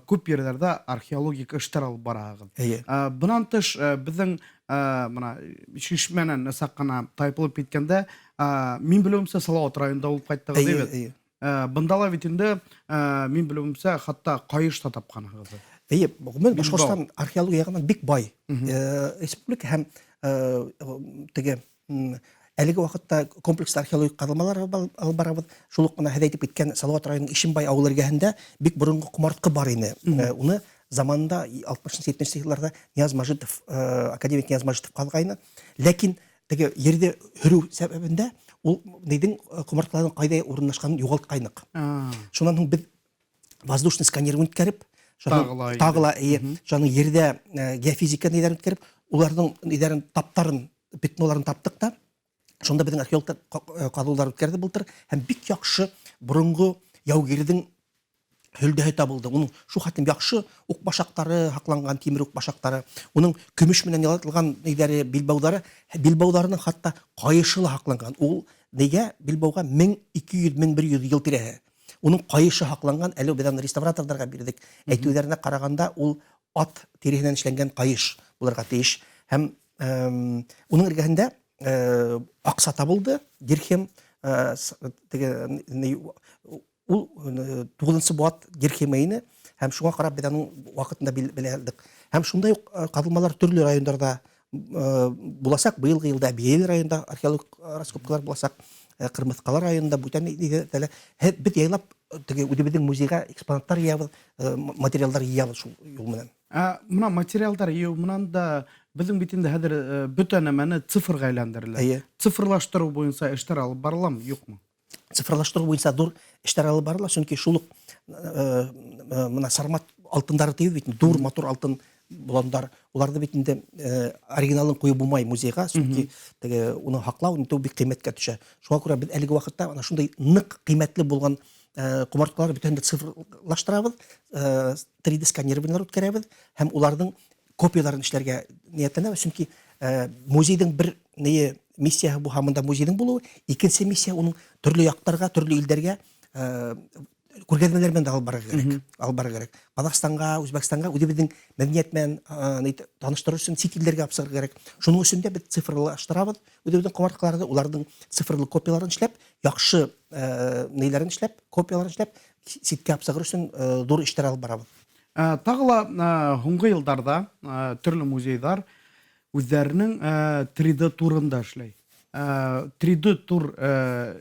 күп ерҙәрҙә археологик эштәр алып бараһығыҙ. Бынан тыш беҙҙең бына Шишмәнән саҡ ҡына тайпылып киткәндә, мин белеүемсә, Салауат районында булып ҡайттығыҙ, бит? Бында ла бит инде, мин белеүемсә, хатта ҡайыш та тапҡанһығыҙ. Эйе, ғөмүмән Башҡортостан археология яғынан бик бай республика һәм теге әлеге ваҡытта комплекслы археологик ҡаҙылмалар алып барабыҙ. Шул уҡ бына һеҙ әйтеп киткән Салауат районының Ишембай ауылы эргәһендә бик боронғо ҡомартҡы бар ине. Уны заманында алтмышынсы, етмешенсе йылдарҙа Нияз Мажитов, академик Нияз Мажитов ҡаҙғайны. Ләкин теге ерҙе һөрөү сәбәбендә ул нейҙең ҡомартҡыларҙың ҡайҙа урынлашҡанын юғалтҡайныҡ. Шунан һуң беҙ воздушный сканер үткәреп, тағы ла, эйе, шуның ерҙә геофизика нейҙәрен үткәреп, уларҙың нейҙәрен таптарын, пятноларын таптыҡ та. Шунда беҙҙең археологтар ҡаҙыуҙар үткәрҙе былтыр һәм бик яҡшы боронғо яугирҙең һөлдәһе табылды. Уның шул хәтлем яҡшы уҡ башаҡтары һаҡланған, тимер уҡ башаҡтары, уның көмөш менән ялатылған нейҙәре, билбауҙары, билбауҙарының хатта ҡайышы ла һаҡланған. Ул нейгә билбауға мең ике йөҙ, мең бер йөҙ йыл тирәһе. Уның ҡайышы һаҡланған, әле беҙ аны реставраторҙарға бирҙек. Әйтеүҙәренә ҡарағанда ул ат тиреһенән эшләнгән ҡайыш булырға тейеш. Һәм уның эргәһендә аҡса табылды, дирхем, теге, ул туғыҙынсы быуат дирхемы ине, һәм шуңа ҡарап беҙ аның ваҡытында белә алдыҡ. Һәм шундай уҡ ҡаҙылмалар төрлө райондарҙа буласаҡ. Быйылғы йылда Бейел районында археологик раскопкалар буласаҡ, Ҡырмыҫҡала районында бүтән нигеҙҙә лә. Беҙ яйлап теге үҙебеҙҙең музейға экспонаттар йыябыҙ, материалдар йыябыҙ шул юл менән. Бына материалдар йыйыу менән дә беҙҙең бит инде хәҙер бөтә нәмәне цифрға әйләндерелә. Цифрлаштырыу буйынса эштәр алып барыламы, юҡмы? Цифрлаштырыу буйынса ҙур эштәр алып барыла, сөнки шул уҡ мына сармат алтындары тейбеҙ бит, ҙур матур алтын боландар, уларҙы бит инде оригиналын ҡуйып булмай музейға, сөнки теге уны һаҡлау инде бик ҡиммәткә төшә. Шуға күрә беҙ әлеге ваҡытта ана шундай ныҡ ҡиммәтле булған ҡомартҡыларҙы бөтәһен дә цифрлаштырабыҙ, 3D сканированиелар үткәрәбеҙ һәм уларҙың копияларын эшләргә ниәтләнәбеҙ, сөнки музейҙың бер нее миссияһы булһа, мында музейҙың булыуы, икенсе миссия уның төрлө яҡтарға, төрлө илдәргә күргәҙмәләр менән дә алып барырға кәрәк, алып барырға кәрәк. Ҡаҙағстанға, Үзбәкстанға үҙебеҙҙең мәҙәниәт менән таныштырыр өсөн сит илдәргә алып сығырға кәрәк. Шуның өсөн дә беҙ цифрлаштырабыҙ үҙебеҙҙең ҡомартҡыларҙы, уларҙың цифрлы копияларын эшләп, яҡшы нейҙәрен эшләп, копияларын эшләп, ситкә алып сығыр өсөн ҙур эштәр алып барабыҙ. Тағы ла һуңғы йылдарҙа төрлө музейҙар үҙҙәренең 3D турын да эшләй. 3D тур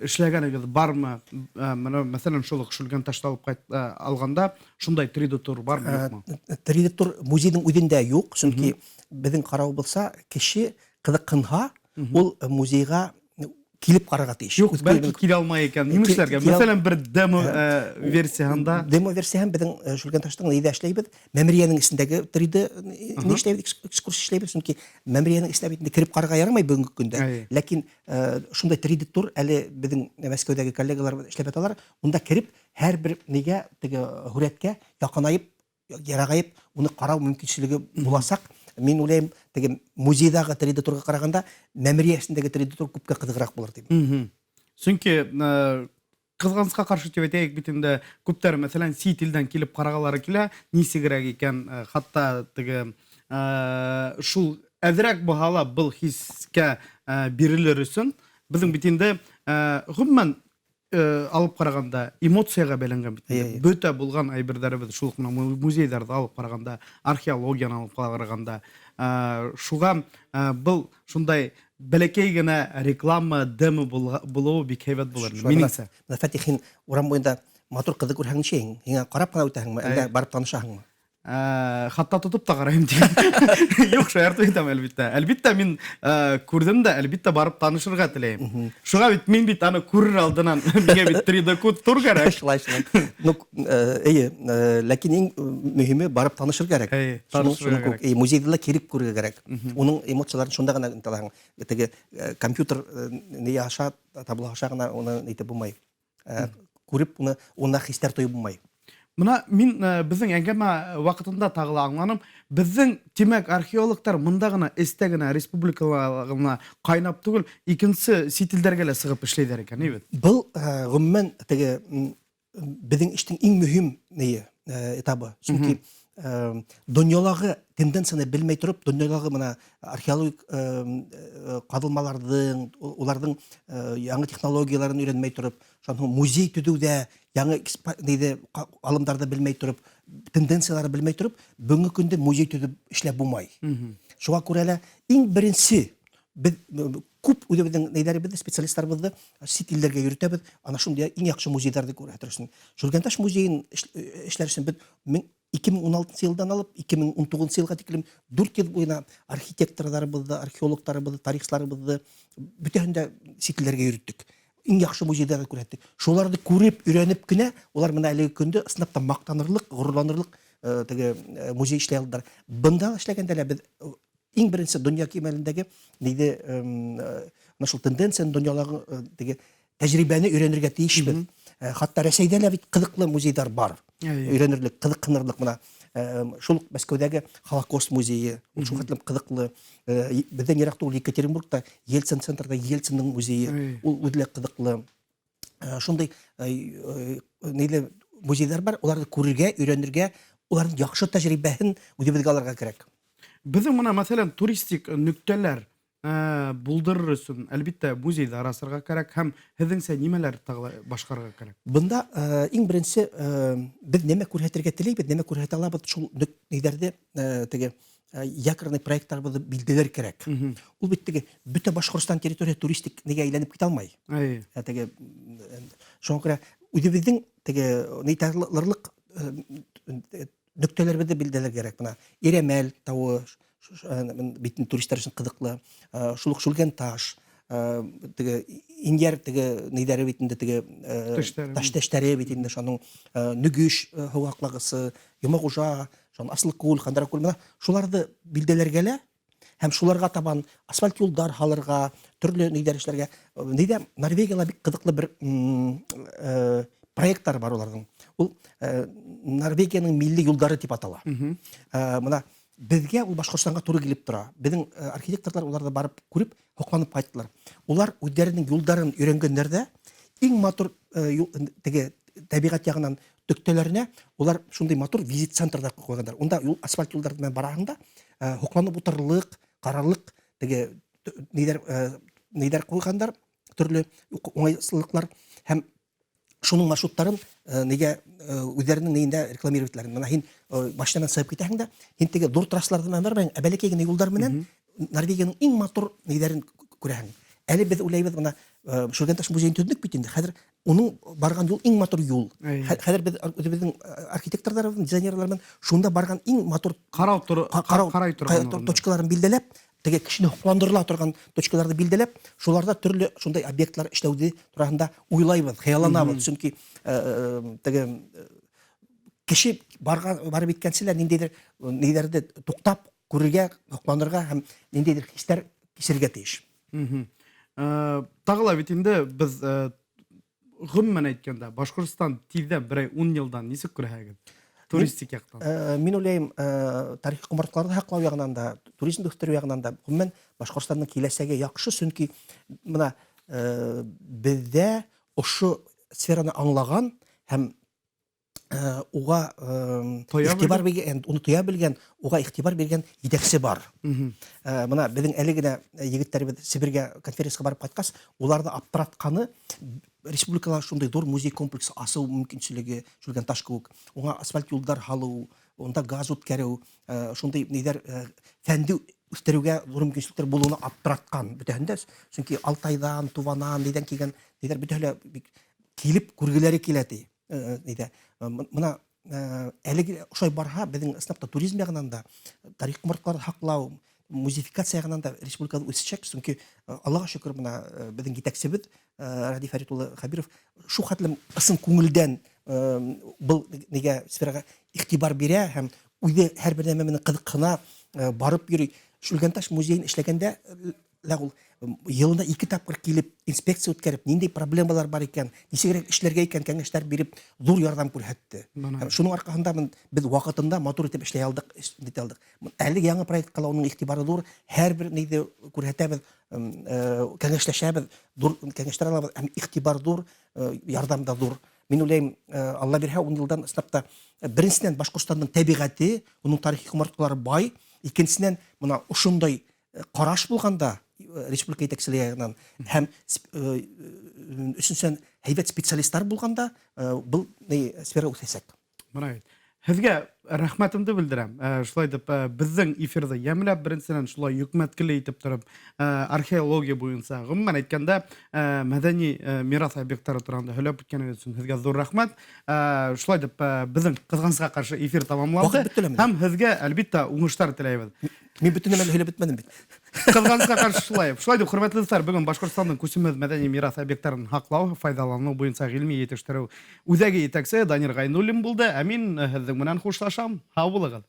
эшләгәнегеҙ бармы? Мына, мәҫәлән, шул уҡ Шүлгәнташты алып ҡайт алғанда, шундай 3D тур бармы, юҡмы? 3D тур музейҙың үҙендә юҡ, сөнки беҙҙең карауыбыҙса, кеше ҡыҙыҡһынһа, ул музейға килеп ҡарарға тейеш. Юҡ, бәлки килә алмай икән. Нимә эшләргә? Мәҫәлән, бер демо версияһында. Демо версияһын беҙҙең Шүлгәнташтың нейҙә эшләйбеҙ? Мәмерйәнең эсендәге 3D ни эшләйбеҙ? Экскурсия эшләйбеҙ, сөнки мәмерйәнең эсенә бит инде кереп ҡарарға ярамай бөгөнгө көндә. Ләкин шундай 3D тур әле беҙҙең Мәскәүҙәге коллегалар эшләп яталар. Унда кереп һәр бер нигә, теге һүрәткә яҡынайып, ярағайып, уны ҡарау мөмкинселеге буласаҡ. Мин уйлайым, теге музейҙағы 3D турға ҡарағанда мәмерйә эсендәге 3D тур күпкә ҡыҙығыраҡ булыр тип. Сөнки ҡыҙғанысҡа ҡаршы тип әйтәйек бит инде, күптәр, мәҫәлән, сит илдән килеп ҡарағалары килә, нисегерәк икән, хатта теге шул әҙерәк булһа ла был хискә бирелер өсөн беҙҙең бит инде ғөмүмән алып ҡарағанда эмоцияға бәйләнгән бит инде. Бөтә булған әйберҙәребеҙ шул уҡ музейҙарҙы алып ҡарағанда, археологияны алып ҡарағанда, шуға был шундай бәләкәй генә реклама демо булыуы бик һәйбәт булыр, минеңсә. Менә Фәтих, һин урам буйында матур ҡыҙҙы күрһәң нишәйһең? Һиңә ҡарап ҡына үтәһеңме, әллә барып танышаһыңмы? Хатта тотоп та ҡарайым тигән. Юҡ, шаяртып әйтәм, әлбиттә. Әлбиттә, мин күрҙем дә, әлбиттә, барып танышырға теләйем. Шуға бит мин бит аны күрер алдынан миңә бит 3D код тур кәрәк. Шулай, шулай. Ну, эйе, ләкин иң мөһиме барып танышыр кәрәк. Эйе, танышырға кәрәк. Эйе, музейҙы ла килеп күрергә кәрәк. Уның эмоцияларын шунда ғына ынтылаһың. Теге компьютер ни аша, табло аша ғына уны әйтеп булмай. Күреп уны, унда хистәр тойоп булмай. Мына мин беҙҙең әңгәмә ваҡытында тағы ла аңланым. Беҙҙең, тимәк, археологтар мында ғына, эстә генә, республикала ғына ҡайнап түгел, икенсе сит илдәргә лә сығып эшләйҙәр икән, әйбәт. Был ғөмүмән теге беҙҙең эштең иң мөһим нее этабы. Сөнки донъялағы тенденцияны белмәй тороп, донъялағы мына археологик ҡаҙылмаларҙың, уларҙың яңы технологияларын өйрәнмәй тороп, шунан һуң музей төҙөүҙә яңы нейҙе, алымдарҙы белмәй тороп, тенденциялары белмәй тороп, бөгөнгө көндә музей төҙөп эшләп булмай. Шуға күрә лә иң беренсе беҙ күп үҙебеҙҙең нейҙәребеҙҙе, специалисттарыбыҙҙы сит илдәргә йөрөтәбеҙ, ана шундай иң яҡшы музейҙарҙы күрһәтер өсөн. Шүлгәнташ музейын эшләр өсөн беҙ ике мең ун алтынсы йылдан алып ике мең ун туғыҙынсы йылға тиклем дүрт йыл буйына архитекторҙарыбыҙҙы, археологтарыбыҙҙы, тарихсыларыбыҙҙы бөтәһен дә сит илдәргә йөрөттөк. Иң яҡшы музейҙарҙы күрһәттек. Шуларҙы күреп, өйрәнеп кенә улар мына әлеге көндә ысынлап та маҡтанырлыҡ, ғорурланырлыҡ теге музей эшләй алдылар. Бында эшләгәндә лә беҙ иң беренсе донъя кимәлендәге нейҙе мына шул тенденцияны, донъялағы теге тәжрибәне өйрәнергә тейешбеҙ. Хатта Рәсәйҙә лә бит ҡыҙыҡлы музейҙар бар. Өйрәнерлек, ҡыҙыҡһынырлыҡ мына шул уҡ Мәскәүҙәге Холокост музейы, ул шул хәтлем ҡыҙыҡлы. Беҙҙән йыраҡ түгел Екатеринбургта Ельцин центрҙа Ельциндың музейы, ул үҙе лә ҡыҙыҡлы. Шундай ниле музейҙар бар, уларҙы күрергә, өйрәнергә, уларҙың яҡшы тәжрибәһен үҙебеҙгә алырға кәрәк. Беҙҙең мына, мәҫәлән, туристик нөктәләр булдырыр өсөн, әлбиттә, музейҙар асырға кәрәк һәм һеҙҙеңсә нимәләр тағы ла башҡарырға кәрәк? Бында иң беренсе беҙ нәмә күрһәтергә теләйбеҙ, нәмә күрһәтә алабыҙ, шул нейҙәрҙе теге якорный проекттарыбыҙҙы билдәләр кәрәк. Ул бит теге бөтә Башҡортостан территорияһы туристик нигә әйләнеп китә алмай. Теге шуңа күрә үҙебеҙҙең теге нейтарлыҡ нөктәләребеҙҙе билдәләр кәрәк. Бына Ирәмәл тауы, бит туристар өсөн ҡыҙыҡлы, шул уҡ Шүлгәнташ, Теге инйәр теге нейҙәре бит инде, теге тештәре бит инде, шуның Нөгөш һыу һаҡлағысы, Йомағужа, шуның Асылкүл, Хандракүл, мына шуларҙы билдәләргә лә һәм шуларға табан асфальт юлдар һалырға, төрлө нейҙәр эшләргә. Нейҙә Норвегияла бик ҡыҙыҡлы бер проекттар бар уларҙың. Ул Норвегияның милли юлдары тип атала. Мына беҙгә ул Башҡортостанға тура килеп тора. Беҙҙең архитекторҙар уларҙы барып күреп, һоҡланып ҡайттылар. Улар үҙҙәренең юлдарын өйрәнгәндәр ҙә, иң матур теге тәбиғәт яғынан төктәләренә улар шундай матур визит центрҙар ҡуйғандар. Унда асфальт юлдар менән бараһың да, һоҡланып ултырырлыҡ, ҡарарлыҡ теге нейҙәр ҡуйғандар, төрлө уңайсызлыҡлар һәм шуның маршруттарын нигә үҙҙәренең нейендә рекламировать итәләр. Мына һин машина менән сығып китәһең дә, һин теге ҙур трассаларҙы менән бармайһың, ә бәләкәй генә юлдар менән Норвегияның иң матур нейҙәрен күрәһең. Әле беҙ уйлайбыҙ, мына Шүлгәнташ музейын төҙөнөк бит инде. Хәҙер уның барған юл иң матур юл. Хәҙер беҙ үҙебеҙҙең архитекторҙар, дизайнерлар менән шунда барған иң матур ҡарау ҡарай торған точкаларын билдәләп, теге кешене һоҡландырыла торған точкаларҙы билдәләп, шуларҙа төрлө шундай объектлар эшләүҙе тураһында уйлайбыҙ, хыялланабыҙ. Сөнки теге кеше барып еткәнсе лә ниндәйҙер ниҙәрҙе туҡтап күрергә, һоҡланырға һәм ниндәйҙер хистәр кисерергә тейеш. Тағы ла бит инде беҙ ғөмүмән әйткәндә Башҡортостан тиҙҙән берәй 10 йылдан нисек күрәһегеҙ? Туристик яҡтан. Мин уйлайым, тарихи ҡомартҡыларҙы һаҡлау яғынан да, туризмды үҫтереү яғынан да, ғөмүмән Башҡортостандың киләсәге яҡшы, сөнки мына беҙҙә ошо сфераны аңлаған һәм уға иғтибар биргән, уны тоя белгән, уға иғтибар биргән етәксе бар. Мына беҙҙең әле генә егеттәребеҙ Себергә конференцияға барып ҡайтҡас, уларҙы аптыратҡаны республикала шундай ҙур музей комплексы асыу мөмкинселеге, Шүлгәнташ кеүек, уңа асфальт юлдар һалыу, унда газ үткәреү, шундай ниҙәр фәнде үҫтереүгә ҙур мөмкинселектәр булыуына аптыратҡан бөтәһен дә. Сөнки Алтайҙан, Туванан, ниҙән килгән ниҙәр бөтәһе лә бик килеп күргеләре килә ти. Ниҙә. Мына әлеге ошолай барһа, беҙҙең ысынлап та туризм яғынан да, тарих ҡомартҡыларҙы һаҡлау, музейфикация яғынан да республикада үҫешәк. Сөнки Аллаға шөкөр, мына беҙҙең етәксебеҙ Радий Фәрит улы Хәбиров шул хәтлем ысын күңелдән был нигә сфераға иғтибар бирә һәм үҙе һәр бер нәмә менән ҡыҙыҡһына, барып йөрөй. Шүлгәнташ музейын эшләгәндә лә ул йылына 2 тапҡыр килеп инспекция үткәреп, ниндәй проблемалар бар икән, нисегерәк эшләргә икән кәңәштәр биреп, ҙур ярҙам күрһәтте. Һәм шуның арҡаһында беҙ ваҡытында матур итеп эшләй алдыҡ, итә алдыҡ. Әле яңы проектҡа ла уның иғтибары ҙур, һәр бер нейҙе күрһәтәбеҙ, кәңәшләшәбеҙ, ҙур кәңәштәр алабыҙ, һәм иғтибар ҙур, ярҙам да ҙур. Мин уйлайым, Алла бирһә, 10 йылдан ысынлап та, беренсенән, Башҡортостандың тәбиғәте, уның тарихи ҡомартҡылары бай, икенсенән, мына ошондай ҡараш булғанда республика етәкселеге яғынан һәм өсөнсөнән, һәйбәт специалисттар булғанда, был сфера үҫәсәк. Мына бит. Һеҙгә рәхмәтемде белдерәм. Шулай итеп, беҙҙең эфирҙы йәмләп, беренсенән шулай йөкмәткеле итеп тороп, археология буйынса, ғөмүмән әйткәндә, мәҙәни мираҫ объекттары тураһында һөйләп үткәнегеҙ өсөн һеҙгә ҙур рәхмәт. Шулай итеп, беҙҙең ҡыҙғанысҡа ҡаршы эфир тамамланды. Ваҡыт бөттө лә Һәм һеҙгә, әлбиттә, уңыштар теләйбеҙ. Мин бөтөн нәмәне һөйләп бөтмәнем бит. Ҡыҙғанысҡа ҡаршы шулай. Шулай итеп, хөрмәтле дуҫтар, бөгөн Башҡортостандың күсемһеҙ мәҙәни мираҫ объекттарын һаҡлау, файҙаланыу буйынса ғилми етештереү үҙәге етәксе Данир Ғәйнуллин булды. Ә мин һеҙҙең менән хушлашам. Һау булығыҙ.